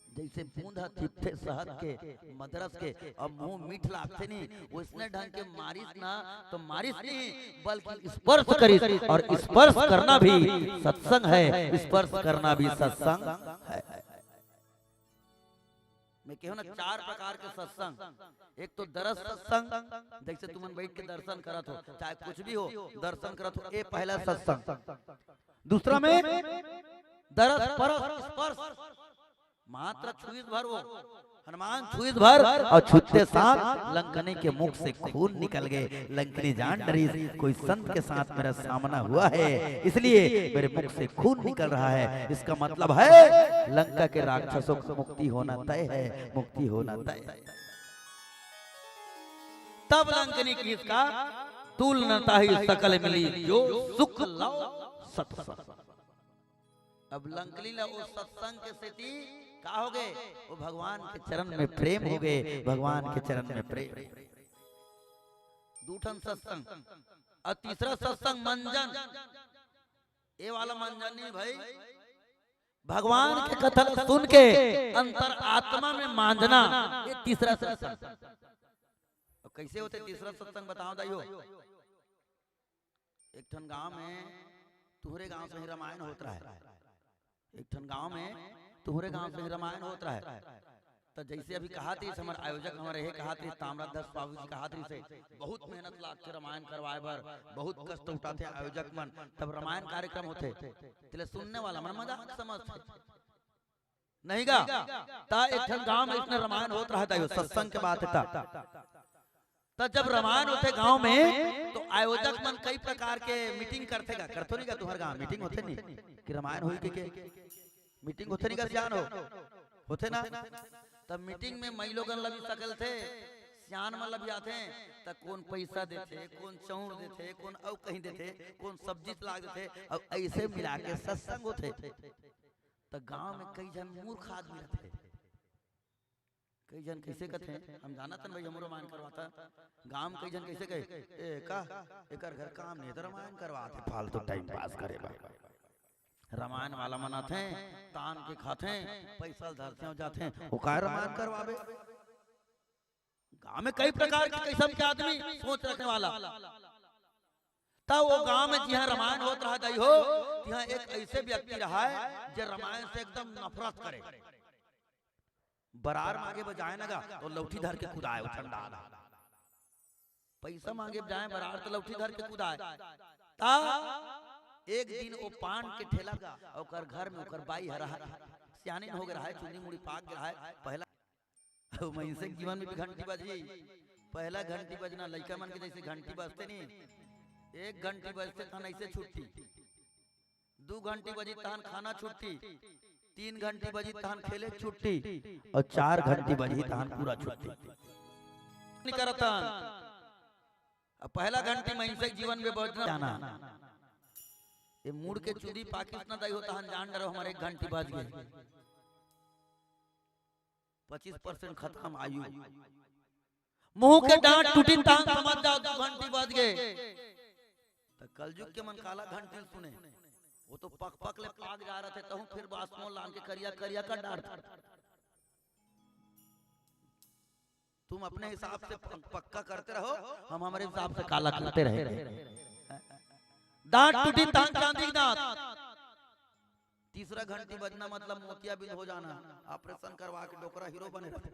जैसे बूंद ह थिपथे शहद के, मदरस के, अब मुंह मीठ लागथे नहीं, वैसने ढंग के मारिस ना, तो मारिस नहीं, बल्कि स्पर्श करिस, और स्पर्श करना भी सत्संग है, स्पर्श करना भी सत्संग है। मैं कहूँ ना, चार प्रकार के सत्संग। एक तो दरस सत्संग, जैसे तुमन बैठ के दर्शन करत हो, चाहे कुछ भी हो, दर्शन करत हो, ये पहला सत्संग। दूसरा में दरस परस स्पर्श, मात्र छुईस भर वो, हनुमान छुईस भर, और छुते साथ लंकनी के मुख से खून निकल गए। लंकनी जान डरी, कोई संत के साथ मेरा सामना हुआ है, इसलिए मेरे मुख से खून निकल रहा है। इसका मतलब है लंका के राक्षसों का मुक्ति होना तय है, मुक्ति होना तय है। तब लंकनी किहिस का, "तुल न ताहि सकल मिली, जो सुख लव सत्संग।" अब लंकनी ला वो सत्संग के सेती का हो गए? वो भगवान के चरण में प्रेम हो गए, भगवान के चरण में प्रेम। दू ठन सत्संग। और तीसरा सत्संग मंजन। ये वाला मंजन नहीं भाई, भगवान के कथा ला सुन के अंतर आत्मा में मांजना, ये तीसरा सत्संग। अब कैसे होथे तीसरा सत्संग, बताओ दाई हो। एक ठन गांव में, तुहरे गांव से ही रामायण होत रहे। एक ठन गांव में, तुहरे गांव से ही रामायण होत रहे। त जैसे अभी कहात रहिस, हमर आयोजक हमर हे कहात रहिस, ताम्रध्वज बाबू जी कहात रहिस हे, बहुत मेहनत लागथे रामायण करवाए बर, बहुत कष्ट उठाथे आयोजक मन, तब रामायण कार्यक्रम होथे। तेला सुनने वाला मन मजाक समझथे, नहीं गा? त एक ठन गांव में इसने रामायण होत रहत हे, सत्संग के बात हे त। त जब रामायण होथे गांव में, तो आयोजक मन कई प्रकार के मीटिंग करथे गा, करथो नहीं गा? तुहर गांव मीटिंग होथे नहीं कि रामायण होई के, के? मीटिंग होथे नहीं गा सियान हो? होथे ना? तब मीटिंग में मई लोगन ला भी सकलथे, सियान मन ला भी आथे, त कोन पैसा देथे, कोन चाउर देथे, कोन अउ कहीं देथे, कोन सब्जी ला देथे, अउ ऐसे मिला के सत्संग होथे। त गांव में कई झन मूर्ख आदमी रथे, कई झन कैसे कथे, हम जानत हन भाई, हमरो रामायण करवाता। गांव में कई झन कैसे कहे, "ए का, एकर घर काम नहीं, त रामायण करवात हे, फालतू टाइम पास करे बर।" रामायण वाला मन आथे, तान के खाथे, पैसा धरथे अउ जाथे, वो काय रामायण करवाबे? गांव में कई प्रकार के किस्म के आदमी सोच रखने वाला। त वो गांव में जिहां रामायण होत रहा दाई हो, तिहां एक ऐसे व्यक्ति रहा है, जे रामायण से एकदम नफरत करे। बरार मांगे बर जाए न गा, तो लौठी धर के कुदाए, वो चंडाल। पैसा मांगे बर जाए बरार, तो लौठी धर के कुदाए। त एक दिन वो पान के ठेला गा, ओकर घर में ओकर बाई हरा है, सियानिन हो गए रहा है, चुन्नी मुड़ी पाक गए रहा है, पहला। अउ मइनसे के जीवन में भी घंटी बजही। पहला घंटी बजना लइका मन के जैसे घंटी बजथे नी, एक घंटी बजथे तहन ऐसे छुट्टी, दू घंटी बजी तहन खाना छुट्टी, तीन घंटी बजी तहन खेले छुट्टी, अउ चार घंटी बजी तहन पूरा छुट्टी। नहीं करत हन। अब पहला घंटी मइनसे के जीवन में बजना जाना। ये मुड़ के चूड़ी पाकिस ना दई हो तहन जान डरो हमर एक घंटी बज गए। पच्चीस परसेंट खत्म आयु। मुंह के डांट टूटी तहन समझ जाओ दू घंटी बज गए। त कलजुग के मन काला घंटी सुने, वो तो पक पक ले पाक जा रहे थे, तहूं फिर बासमो लान के करिया करिया कर डार। तुम अपने हिसाब से पक-, पक्का करते रहो, हम हमारे हिसाब से काला करते रहेंगे। दांत टूटी तहन चांदी के दांत। तीसरा घंटी बजना मतलब मोतियाबिंद हो जाना, ऑपरेशन करवा के डोकरा हीरो बने रहते।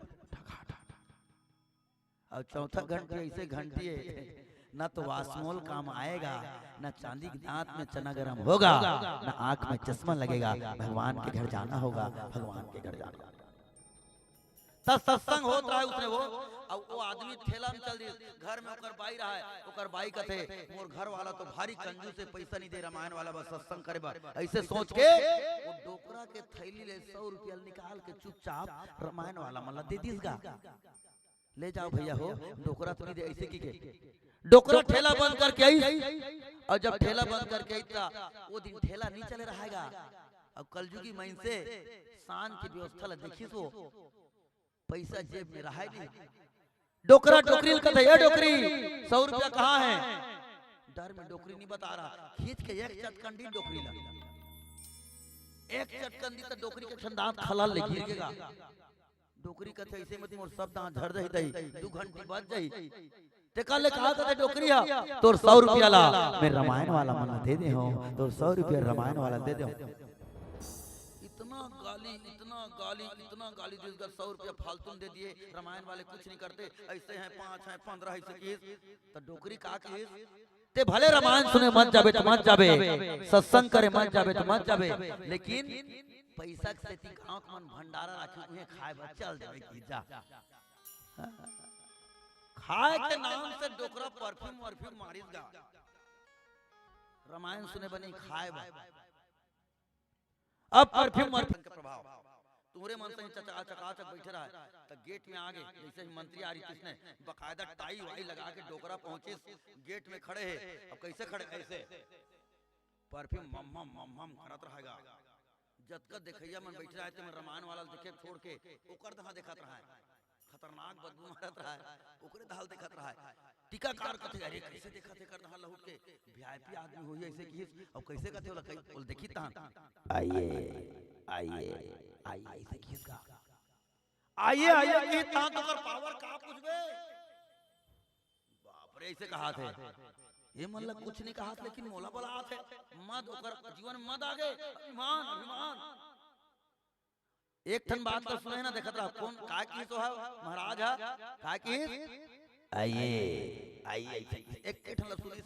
और चौथा घंटी ऐसे घंटी है, ना तो वासमोल काम आएगा, ना चांदी के दांत में चना गरम होगा, ना आंख में चश्मा लगेगा। भगवान के घर जाना होगा, भगवान के घर जाना होगा। त सत्संग होत रहे उसने वो, अब वो आदमी ठेला में चल दी, घर में ओकर बाई रहा है, ओकर बाई कथे, "मोर घर वाला तो भारी कंजूस है, पैसा नहीं दे रामायण वाला बस सत्संग करे बर।" ऐसे सोच के वो डोकरा के थैली ले सौ रुपया निकाल के चुपचाप रामायण वाला मन ला दे दिस गा। "ले जाओ भैया हो, डोकरा तो नहीं दे," ऐसे की के डोकरा ठेला बंद करके आई। और जब ठेला बंद करके आई त वो दिन ठेला नहीं चले रहेगा। अब कलजुगी मइनसे शान की व्यवस्था ला देखिस वो, पैसा जेब में रहा नहीं। डोकरा डोकरी ल कथे, "ए डोकरी, सौ रुपया कहाँ है?" डर में डोकरी नहीं बता रहा, खींच के एक चटकन दी डोकरी ला। एक चटकन दी त डोकरी के ठन दांत खलाल ले गिर गेगा। डोकरी कथे, "ऐसे मत मोर सब दांत झड़ जाही दई, दू घंटी बज जाही।" तेकर ले कहा कथे डोकरी हा, "तोर सौ रुपया ला मैं रामायण वाला मन ला दे दे हूँ, तोर सौ रुपया रामायण वाला दे दे हूँ।" इतना गाली, इतना गाली, इतना गाली दिस गा, "सौ रुपया फालतू में दे दिए, रामायण वाले कुछ नहीं करते, ऐसे हैं, पाँच हैं, पन्द्रह," ऐसे किस। त डोकरी का किस, "ते भले रामायण सुने मत जाबे त मत जाबे, सत्संग करे मत जाबे त मत जाबे, लेकिन पैसा के सेती गांव के मन भंडारा राखी, उहें खाए बर चल जाबे कि जा।" खाए के नाम से डोकरा परफ्यूम वर्फ्यूम मारिस गा। रामायण सुने बनी खाए बर। अब परफ्यूम वर्फ्यूम के प्रभाव। तुहरे मन से ही चचा चकाचक बैठे रहा, त गेट में आगे, जैसे ही मंत्री आ रही, किसने बकायदा टाई वाई लगा के डोकरा पहुंचिस, गेट में खड़े है। अब कैसे खड़े? ऐसे। परफ्यूम मम मम मम मम करत रहेगा। जतका देखइया मन बैठे रहे, ते मन रामायण वाला देखे छोड़ के ओकर दहा देखत रहा है। खतरनाक बदबू मारत रहा है, ओकरे दहा देखत रहा है। टीकाकार कथे, "अरे, कैसे देखत हे कर दहा लहुट के? वीआईपी आदमी होही ऐसे किस, अब कैसे कथे ओला, कई, ओला देखी तहां।" "आइए, आइए, आइए," ऐसे किस का? "आइए, आइए," कि तहां तो ओकर पावर का पूछबे? बाप रे, ऐसे कहाथे। ये मन ला कुछ नहीं कहाथे, लेकिन मोला बलाथे। मद, ओकर जीवन में मद आगे, अभिमान, अभिमान। एक ठन बात तो सुने ना, देखत रहा, कौन, का किस ओ हा, महाराज हा, का किस? "आइए, आइए," एक, एक ठन ला सुनिस।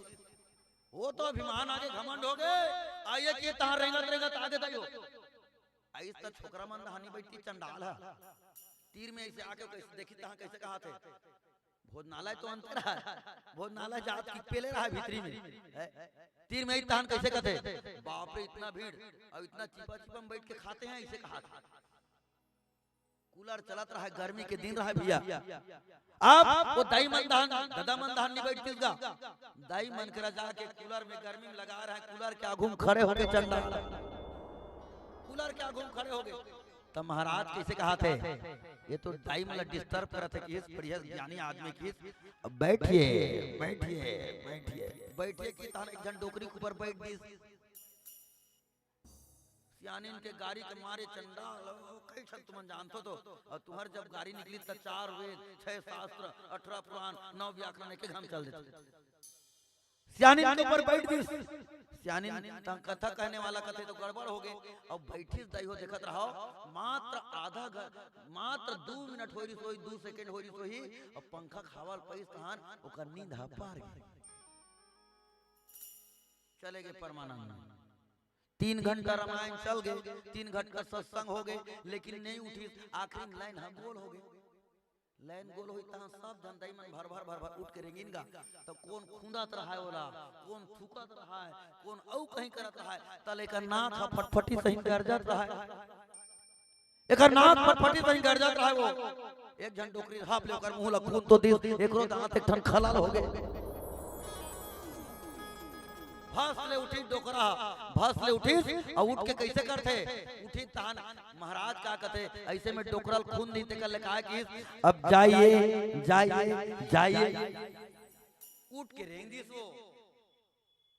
वो तो अभिमान आगे घमंड हो गए, "आइए" कि तहां रेंगत, रेंगत आगे दई हो। आइस त छोकरा मन दहा नहीं बैठती चंडाल हा। तीर में ऐसे आके कैसे देखी तहां कैसे कहाथे। भोजनालय तो अंते रहा, भोजनालय जात कि पेले रहा भीतरी में। है? तीर में ही तहां कैसे कथे, "बाप रे, इतना भीड़, अब इतना चिपा चिपा में बैठ के खाते हैं," ऐसे कहाथे। कूलर चलत रहा, गर्मी के दिन रहा भैया। अब वो दाई मन दहा, ददा मन दहा नहीं बैठतिस गा। दाई मन करा जाके कूलर में गर्मी में लगा रहा है, कूलर के आगू में खड़े होके चंडाल। कूलर के आगू में खड़े हो गए। त महाराज कैसे कहाथे, "ये तो दाई मन ला डिस्टर्ब करत हे," किस बढ़िया ज्ञानी आदमी किस, "अब बैठिए, बैठिए, बैठिए, बैठिए" कि तहां एक झन डोकरी के ऊपर बैठ दिस। सियानिन के गारी के मारे चंडाल, ओ, कई ठन तुमन जानथो तो, अउ तुहर जब गारी निकली त चार वेद, छह शास्त्र, अठारह पुराण, नौ व्याकरण एक घम चल देथे। सियानिन के ऊपर बैठ दिस। सियानिन त कथा कहने वाला कथे तो गड़बड़ हो गए। अब बैठिस दाई हो देखत रहो, मात्र आधा घ-, मात्र दू मिनट होई रिस होही, दू सेकंड होई रिस होही, अब पंखा के हवा ल पाइस तहान ओकर नींद ह पार गे। चले गए परमानंद। तीन घंटा रामायण चल गए, तीन घंटा सत्संग हो गए, लेकिन नहीं उठिस। आखिरी में लाइन ह गोल हो गए। लाइन गोल होई तहां सब झन दाई मन भर भर भर भर उठ के रेंगिन गा। त कोन खुंदत रहा है ओला, कोन थूकत रहा है, कोन अउ कहीं करत रहा है, त लेकर नाक ह फटफटी सही गरजत रहा है। एकर नाक फटफटी सही गरजत रहे वो। एक झन डोकरी हाप ले ओकर मुंह ला खून तो दिस, एकरो दांत एक ठन खलाल हो गे। भस ले उठिस डोकरा, भस ले उठिस, अउ उठ के कइसे करथे? उठिस तहान महाराज का कथे, अइसे में डोकरा ल खून दिस, तेकर ले काय किस, "अब जाइए, जाइए, जाइए।" उठ के रेंग दिस वो।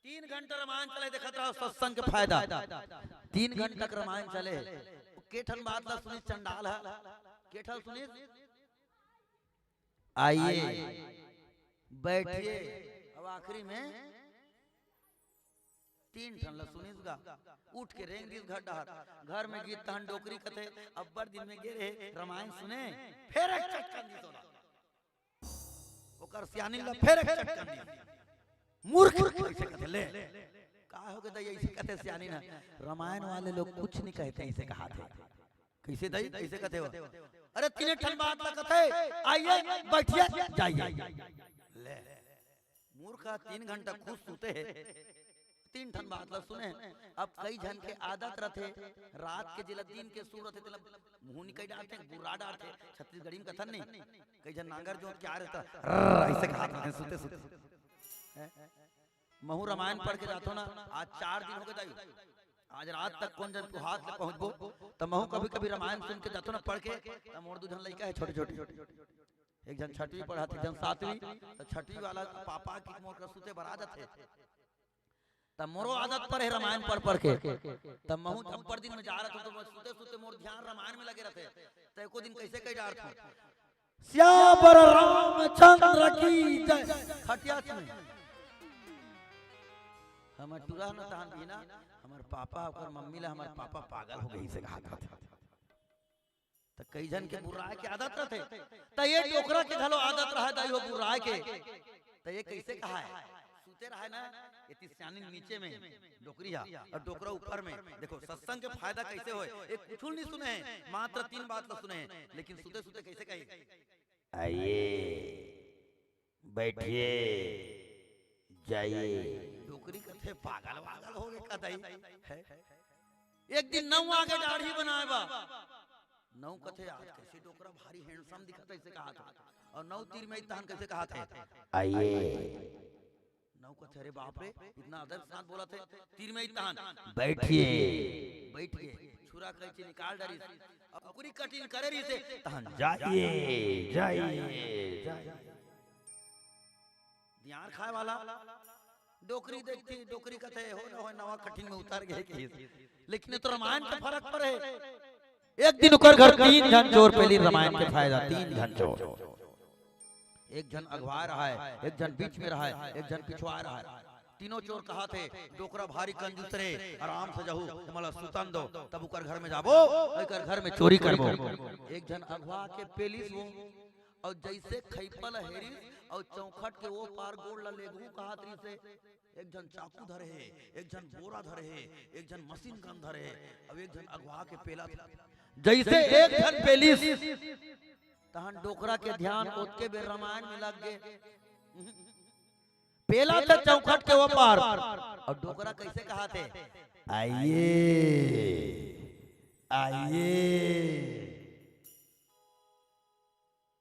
तीन घंटा रामायण चले, देखत रहो सत्संग के फायदा। तीन घंटा के रामायण चले, के ठन बात ला सुनिस चंडाल ह? के ठन सुनिस? "आइए, बैठिए।" अब आखिरी में तीन ठन ला सुनिस गा, उठ के रेंग दिस घर डहर। घर में गिस तहन डोकरी कथे, "अब्बड़ दिन में गे रहे रामायण सुने, फेर एक चटकन दिस ओला।" ओकर सियानिन ला फेर एक चटकन दिस। "मूर्ख!" अइसे कथे, "ले।" "का हो गे दाई?" अइसे कथे सियानिन ह, "रामायण वाले लोग कुछ नहीं कहते, अइसे कहाथे।" "कइसे दाई?" अइसे कथे वो। "अरे तीने ठन बात ला कथे, आइए, बैठिए, जाइए।" ले, मूर्ख ह, तीन घंटा खुश सुते हे, तीन ठन बात ला सुने। अब कई झन के आदत रथे, रात के जेला दिन के सुर रथे, तेला मुंह निकाल डारथे, बुर्रा डारथे, छत्तीसगढ़ी में कथन नहीं, कई झन नांगर जोत के आ रहता, "रर्र," अइसे कहात रथे सुते सुते। हैं? महू रामायण पढ़ के जाथो ना, आज चार दिन हो गे दाई, आज रात तक कोन जन तू हाथ ले पहुंचबो, त महू कभी-कभी रामायण सुन के जाथो ना पढ़ के, त मोर दू झन लइका हे छोटे-छोटे, एक झन छठवीं पढ़त, एक झन सातवीं, त छठवीं वाला पापा की मोर कर सुते बर आ जाथे, त मोरो आदत पड़े हे रामायण पढ़-पढ़ के, त महू अब्बड़ दिन में जा रहत हो, त सुते-सुते मोर ध्यान रामायण में लगे रहथे, त एको दिन कइसे कहि डारथों, "सियावर रामचंद्र की जय।" खटिया में हमर टूरा न तहन भी ना, हमर पापा, ओकर मम्मी ला हमर पापा पागल हो गे अइसे कहात रथे। त कई झन के बुर्राय के आदत रथे, त ये डोकरा के घलो आदत रहे दाई हो बुर्राय के। त ये कइसे कहाय? सुते रहे ना, एती सियानिन नीचे में, डोकरी हा, अउ डोकरा ऊपर में। देखो, सत्संग के फायदा कइसे होय? ये कुछु नहीं सुने हे, मात्र तीन बात ला सुने हे, लेकिन सुते-सुते कइसे कही? "आइए, बैठिए, जाइए।" डोकरी कथे, "पागल वागल हो गे का दाई?" है? एक दिन नऊ आगे दाढ़ी बनाए बा। नऊ कथे, "आज कइसे डोकरा भारी handsome दिखत हे," अइसे कहाथे। अउ नऊ तीर में तहन कइसे कहाथे? "आइए।" नऊ कथे, "अरे बाप रे, इतना अदब के साथ बोलत हे।" तीर में तहन, "बैठिए।" बइठ गे। छुरा कैंची निकाल डारिस। अब कुकरी cutting करे रहिसे, तहन, "जाइए, जाइए, जाइए।" दियार खाए वाला डोकरी देखथे, डोकरी कथे, "हो न हो, नवा cutting में उतर गे," कहिस। लेकिन ये तो रामायण के फरक परे हे। एक दिन ओकर घर तीन झन चोर पेलिस, रामायण के फायदा, तीन झन चोर। एक झन अगुवाए रहय, एक झन बीच में रहय, एक झन पिछुआए रहय। तीनों चोर कहाथे, "डोकरा भारी कंजूस रे, आराम से जाहू, हमला सुतन दो, तब ओकर घर में जाबो, ओकर घर में चोरी करबो।" एक झन अगुवा के पेलिस वो, अउ जइसे खइपा ल हेरिस, अउ चौखट के ओ पार गोड़ ल लेगहू कहात रहिसे। एक झन चाकू धरे हे, एक झन बोरा धरे हे, एक झन machine gun धरे हे, अउ एक झन अगुवा के पेलत हे। जइसे एक झन पेलिस, तहन डोकरा के ध्यान ओतके बेर रामायण में लग गे। पेलत हे चौखट के ओ पार, अउ डोकरा कइसे कहाथे, "आइए, आइए।"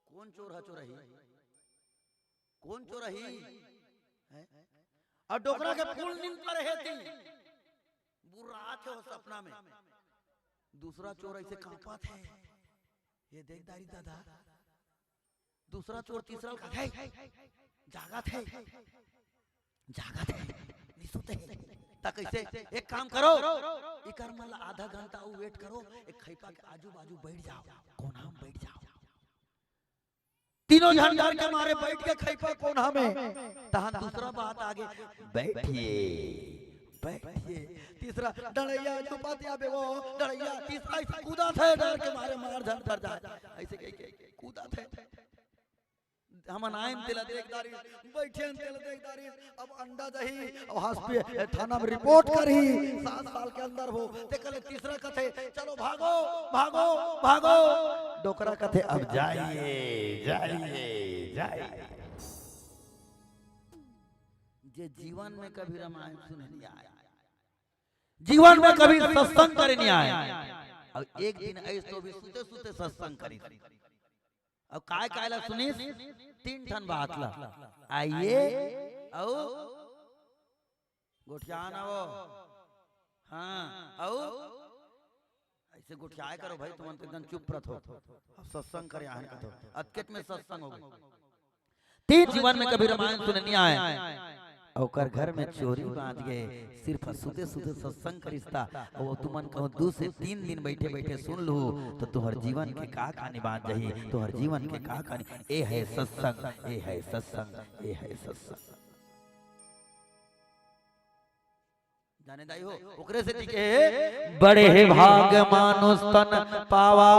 कोन चोर ह चोरही? कोन चोरही? हैं? अउ डोकरा के फूल नींद परे हे ती। बुर्रात हे वो सपना में। दूसरा चोर अइसे कांपत हे। ये देख दारी दादा। दूसरा चोर तीसरा ल कथे, "जागत हे, जागत हे, नहीं सुते हे।" त कइसे, "एक काम करो, इकर मन ला आधा घंटा अउ wait करो, एक खइपा के आजू बाजू बइठ जाओ, कोना में बइठ जाओ।" तीनों झन डर के मारे बइठ गे खइपा कोना में। तहन दूसरा बात आगे, "बैठिए, बैठिए।" तीसरा, "डड़ैया, छुपा दिया बे वो, डड़ैया।" तीसरा अइसे कूदत हे डर के मारे, मार झन डर जाए। अइसे कहि के कूदत हे। हमन आएन तेला देख डारिस, बइठेन तेला देख डारिस, अब अंडा जाही, अब hospital, थाना में report करही, सात साल के अंदर हो। तेकर ले तीसरा कथे, "चलो भागो, भागो, भागो।" डोकरा कथे, "अब जाइए, जाइए, जाइए।" जे जीवन में कभी रामायण सुने नहीं आए, जीवन में कभी सत्संग करे नहीं आए, अउ एक दिन अइस तो भी सुते सुते सत्संग करिस। अउ काय काय ला सुनिस? तीन ठन बात ला। आइए, अउ गोठियान आवो। हाँ, अउ अइसे गोठियाए करो भाई, तुमन तो एकदम चुप रथो। अब सत्संग करे आहन कथो। अतकेच में सत्संग हो गे। तीन जीवन में कभी रामायण सुने नहीं आए। ओकर घर में चोरी बांध गे, सिर्फ सुते सुते सत्संग करिस ता। अउ तुमन कहूं दू से तीन दिन बइठे बइठे सुन लू, तो तुहर जीवन के का कहानी बांध जाही, तुहर जीवन के का कहानी। ए है सत्संग, ए है सत्संग, ए है सत्संग। जाने दाई हो, ओकरे से टिके हे, बड़े हे भाग मानुष तन पावा,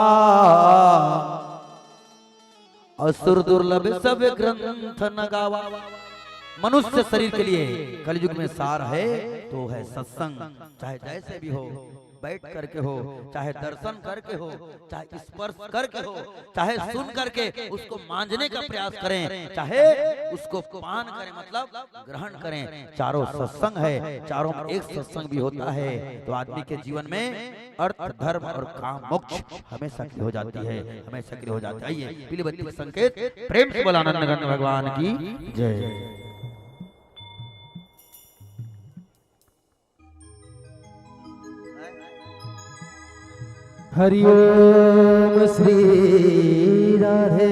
असुर दुर्लभ सब ग्रंथ न गावा। मनुष्य शरीर के लिए कलयुग में सार है तो है सत्संग, चाहे जैसे भी हो, बैठ करके हो, चाहे दर्शन करके हो, चाहे स्पर्श करके हो, चाहे सुन करके उसको मांझने का प्रयास करें, चाहे उसको पान करें, मतलब ग्रहण करें। चारों सत्संग है, चारों में एक सत्संग भी होता है, तो आदमी के जीवन में अर्थ, धर्म और काम, मोक्ष हमेशा के लिए हो जाती है, हमेशा के लिए हो जाती है। आइए, पीली बत्ती का संकेत प्रेम से बोला, आनंद गंड भगवान की जय। हरिओम श्री राधे।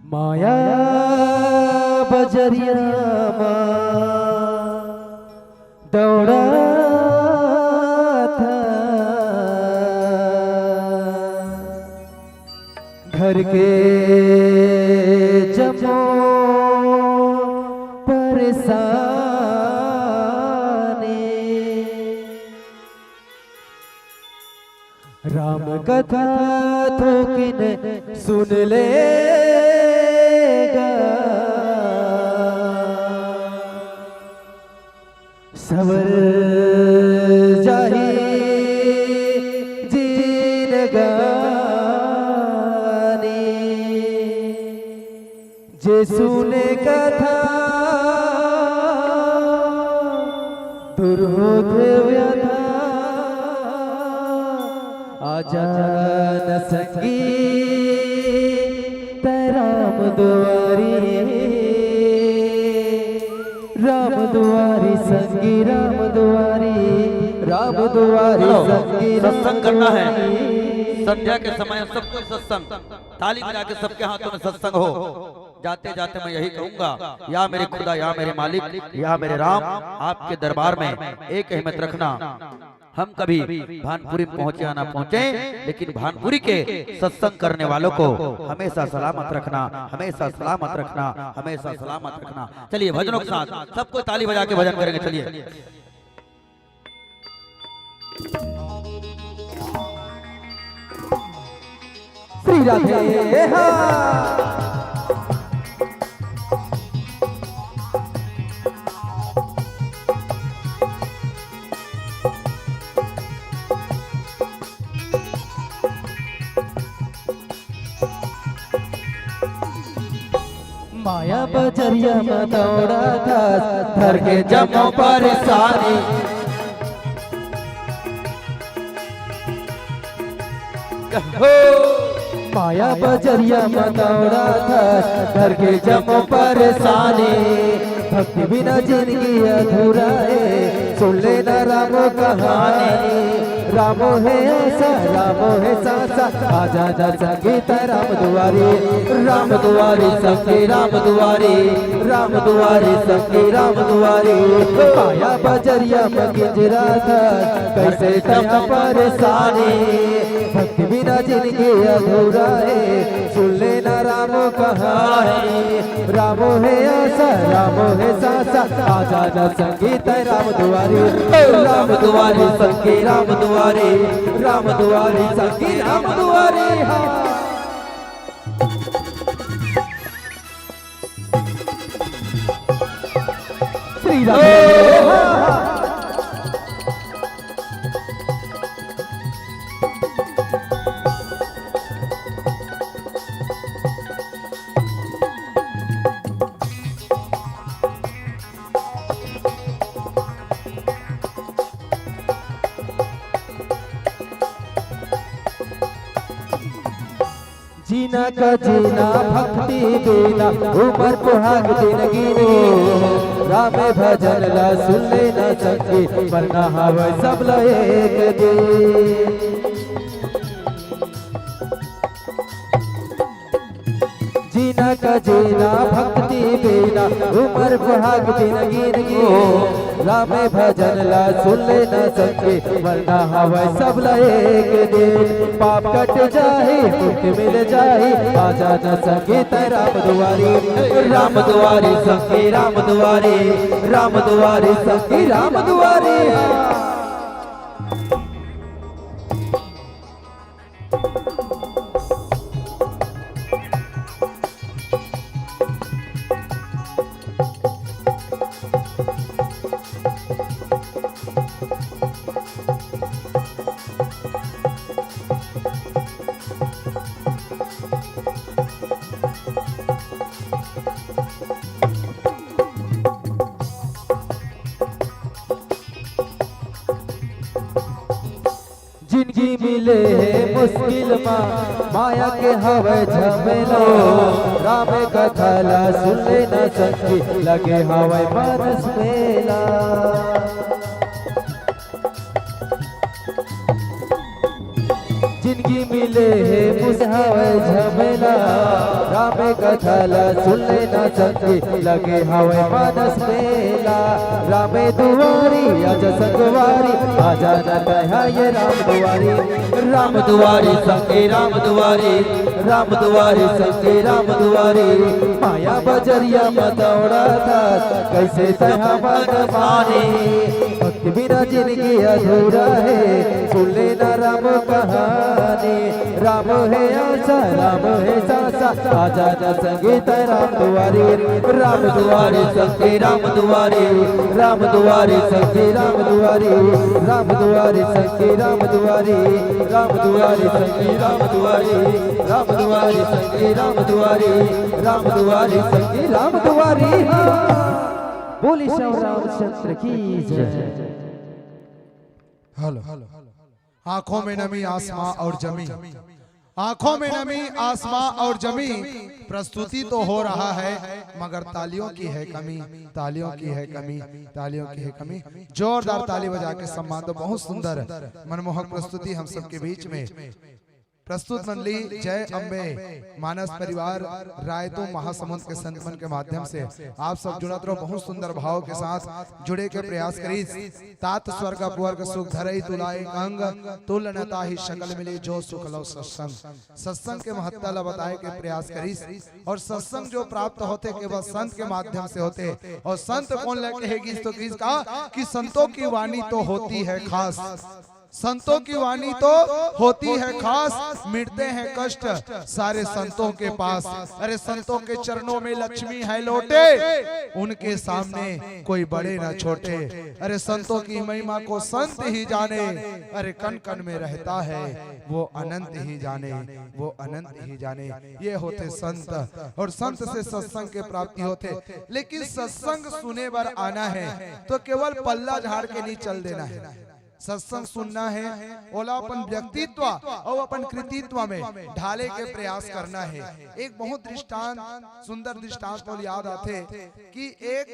माया बजरिया मा दौड़त घर के जम्मो परेशानी। राम कथा थोकिन सुन ले गा, सवर जाही जिनगानी। जे सुने कथा दूर होथे व्यथा, आजा न संगी तै राम दुआरी। राम दुआरी संगी राम दुआरी, राम दुआरी हेलो, संगी राम सत्संग करना है। दुआरी। संध्या के समय सबको सत्संग, ताली बजा के सबके हाथों में सत्संग हो। जाते जाते मैं यही कहूंगा, या मेरे खुदा, या मेरे मालिक, या मेरे राम, आपके दरबार में एक अहमियत रखना। हम कभी भानपुरी में पहुंचे या ना पहुंचे, लेकिन भानपुरी के सत्संग करने वालों को हमेशा सलामत रखना, हमेशा सलामत रखना, हमेशा सलामत रखना। चलिए, भजनों के साथ सबको ताली बजा के भजन करेंगे। चलिए। श्री राधे हा। माया बजरिया म दौड़त हस, धर के जम्मो परेशानी। हो। माया बजरिया म दौड़त हस, धर के जम्मो परेशानी। भक्ति बिना जिंदगी अधूरा हे, सुन लेना रामो कहानी। रामो हे आसा, रामो हे सासा, आजा ना संगी तै राम दुआरी। राम दुआरी संगी राम दुआरी, राम दुआरी संगी राम दुआरी। माया बजरिया म गिंजरा था, कैसे तै परेशानी। भक्ति बिना जिंदगी अधूरा हे, सुन लेना रामो कहानी। रामो हे आसा, रामो हे सासा, आजा ना संगी तै राम दुआरी। ओ राम दुआरी संगी राम दुआरी, राम दुआरी संगी राम दुआरी। हाँ। श्री राधे। जीना का जीना भक्ति बिना, उमर पुहाग दिन गिनी। राम भजन ला सुन लेना संगी, मरना हवय सब ला एक दिन। जीना का जीना भक्ति बिना, उमर पुहाग दिन गिनी। राम भजन ला सुन लेना संगी, मरना हवय सब ला एक दिन। पाप कट जाही, मुक्ति मिल जाही, आ जाना संगी तैं राम दुआरी। राम दुआरी संगी राम दुआरी, राम दुआरी संगी राम दुआरी। जिनगी मिले हे मुश्किल मा, माया के हवय झमेला। राम कथा ला सुन लेना संगी, लगे हवय मानस मेला। जिनगी मिले हे मुस हवय झमेला, राम कथा ला सुन लेना संगी, लगे हवय मानस मेला। राम दुआरी आजा संगवारी, आ जाना तैं हा ये राम दुआरी। राम दुआरी संगी राम दुआरी, राम दुआरी संगी राम दुआरी। माया बजरिया म दौड़त हस, कइसे तैं हा मन मानी। भक्ति बिना जिनगी अधूरा हे, सुन लेना राम कहानी। राम हे आशा, राम हे सांसा, आ जाना संगी तैं राम दुआरी। राम दुआरी संगी राम दुआरी, राम दुआरी संगी राम दुआरी, राम दुआरी संगी राम दुआरी, राम दुआरी संगी राम दुआरी, राम दुआरी संगी राम दुआरी, राम दुआरी संगी राम दुआरी। हाँ। बोले श्री रामचंद्र की जय। हेलो। आंखों में नमी आसमां और जमी, आंखों में नमी आसमां और जमी। प्रस्तुति तो हो रहा है, मगर तालियों की है कमी, तालियों की है कमी, तालियों की है कमी। जोरदार ताली बजा के सम्मान दो। बहुत सुंदर मनमोहक प्रस्तुति हम सबके बीच में। प्रस्तुत मंडली जय अम्बे मानस परिवार रायतो महासमुंद के संत मन के माध्यम से आप सब जुड़त रहो। बहुत सुंदर भाव के साथ जुड़े के प्रयास करिस। तात स्वर्ग अपवर्ग सुख धरई तुला एक अंग, तुल न ताहि सकल मिले जो सुख लव सत्संग। सत्संग के महत्ता ला बताए के प्रयास करिस। और सत्संग जो प्राप्त होथे केवल संत के माध्यम से होथे। और संत कोन ला कहे गिस तो गिस का कि संतों की वाणी तो होती है खास। संतों की वाणी तो होती है खास, मिटते हैं कष्ट सारे संतों के पास। अरे संतों के चरणों में लक्ष्मी है लोटे, उनके सामने कोई बड़े ना छोटे। अरे संतों की महिमा को संत ही जाने, अरे कण कण में रहता है वो अनंत ही जाने, वो अनंत ही जाने। ये होथे संत, और संत से सत्संग के प्राप्ति होथे। लेकिन सत्संग सुने बर आना है तो केवल पल्ला झाड़ के नहीं चल देना है। सत्संग सुनना है, ओला अपन व्यक्तित्व और अपन कृतित्व में ढाले के प्रयास करना है। एक बहुत दृष्टांत, सुंदर दृष्टांत मोला याद आथे कि एक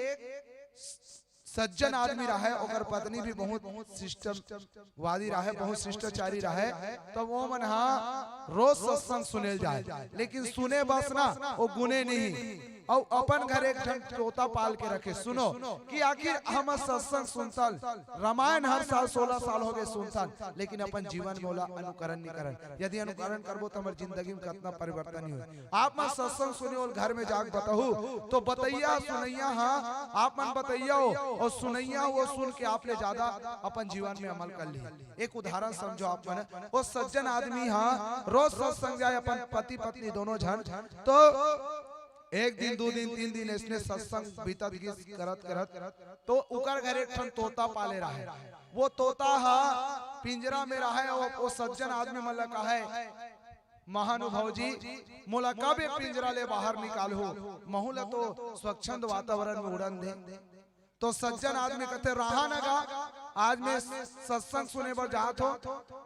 सज्जन आदमी रहे, ओकर पत्नी भी बहुत शिष्टवादी रहे, बहुत शिष्टाचारी रहे। तो वो मन हा रोज सत्संग सुनेल जाए, लेकिन सुने बस ना, वो गुने नहीं। अउ अपन घर एक ठन तोता पाल के रखे। सुनो कि आखिर हम सत्संग सुनथन, रामायण हर साल सोलह साल हो गए सुनथन, लेकिन अपन जीवन में ओला अनुकरण नहीं करन। यदि अनुकरण करबो तो हमर जिंदगी में कितना परिवर्तन ही होय। आप मन सत्संग सुने और घर में जाके बताहू तो बतैया सुनैया, हाँ, आप मन बतैया हो और सुनैया वो सुन के आप ले ज्यादा अपन जीवन में अमल कर ली। एक उदाहरण समझो आप मन, वो सज्जन आदमी हा रोज सत्संग जाए अपन पति पत्नी दोनों झन, तो एक दिन, दू दिन, तीन दिन ऐसने सत्संग बीतत गिस करत करत, तो उकर घर एक ठन तोता पाले रहे। वो तोता हा पिंजरा में रहे, वो, वो सज्जन आदमी मन ला कहे, "महानुभाव जी, मोला कब ये पिंजरा ले बाहर निकालहू, महू ला तो स्वच्छंद वातावरण में उड़न दे।" तो सज्जन आदमी कहते, "रहा न गा, आज मैं सत्संग सुने बर जात हो,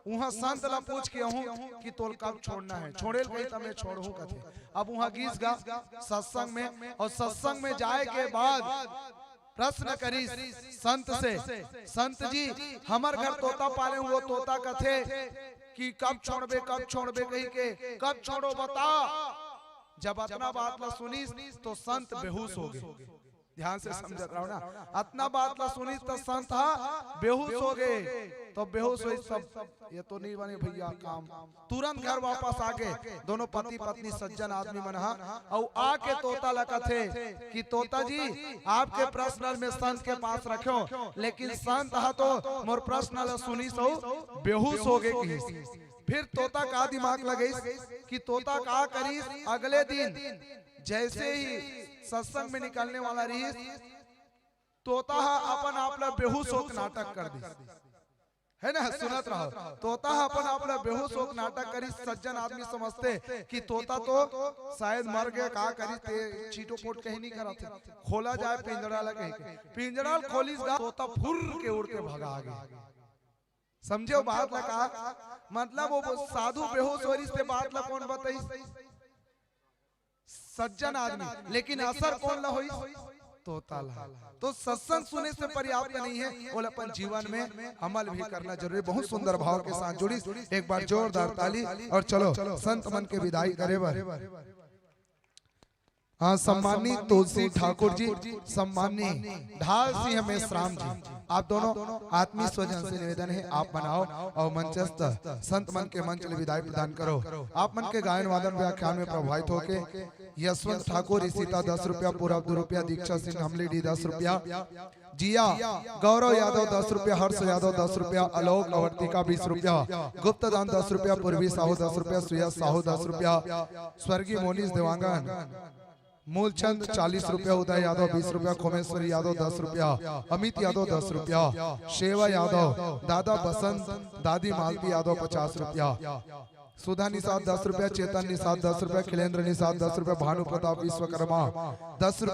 उहाँ संत ला पूछ के आहूँ कि तोल कब छोड़ना है, छोड़े ल कही त मैं छोड़हूँ कथे। अब उहाँ गिस गा सत्संग में, और सत्संग में जाए के बाद प्रश्न करिस संत से, "संत जी, हमर घर तोता पाले हूँ, वो तोता कथे कि कब छोड़बे, कब छोड़बे कही के, कब छोड़ो बता।" जब अतना बात ला सुनिस तो संत बेहोश हो गे। ध्यान से समझत रहो ना, अतना बात ला सुनिस त संत हा बेहोश हो गे। तो बेहोश होइस तब, "ये तो नहीं बने भैया काम।" तुरंत घर वापस आ गे। दोनों पति पत्नी सज्जन आदमी मन हा, अउ आके तोता ला कथे कि "तोता जी, आपके प्रश्न ल मैं संत के पास रखेंव, लेकिन संत हा तो मोर प्रश्न ला सुनिस अउ बेहोश हो गे" कहिस। फिर तोता का दिमाग लगाइस कि तोता का करिस, अगले दिन जैसे ही सत्संग में निकलने वाला रहिस, तोता हा अपन आप ला बेहोश होके नाटक कर दिस। है ना, सुनत रहो, तोता हा अपन आप ला बेहोश होके नाटक करिस। सज्जन आदमी समझते कि तोता तो शायद मर गया, का करिस, ते चीटो पोट कहीं नहीं करत है, खोला जाए पिंजड़ा ला कही के। पिंजड़ा ल खोलिस गा, तोता फुर्र के उड़ के भगा गे। समझे वो बात ला का? मतलब वो साधु बेहोश हो रहिस ते बात ला कौन बताइस? सज्जन आदमी। लेकिन असर कौन ला होइस? तोता ला। तो सत्संग सुने से पर्याप्त नहीं है, ओला अपन जीवन में अमल भी करना जरूरी। बहुत सुंदर भाव के साथ जुड़िस, एक बार जोरदार ताली। और चलो संत मन के विदाई करे बर। हाँ, सम्मानी तुलसी ठाकुर जी, सम्मानी ढाल सिंह मेश्राम जी, आप दोनों आत्मीय स्वजन से निवेदन है, आप बनाओ और मंचस्थ संत मन के मंच ले विदाई प्रदान करो। आप मन के गायन वादन व्याख्यान में प्रभावित होके यशवंत ठाकुर इसीता दस रुपया, पूरब दो रुपया, दीक्षा सिंह हमली डी दस रुपया, जिया गौरव यादव दस रुपया, हर्ष यादव दस रुपया, आलोक अवर्तिका बीस रुपया, गुप्त दान दस रुपया, पूर्वी साहू दस रुपया, सुयश साहू दस रुपया, स्वर्गीय मोनीश देवांगन, मूलचंद चालीस रुपया, उदय यादव बीस रुपया, खोमेश्वरी यादव दस रुपया, अमित यादव दस रुपया, शेवा यादव, दादा बसंत, दादी मालती यादव पचास रुपया, सुधा निषाद दस रुपया, चेतन निषाद दस रुपया, खिलेंद्र निषाद दस रुपया, भानु प्रताप विश्वकर्मा दस रुपया।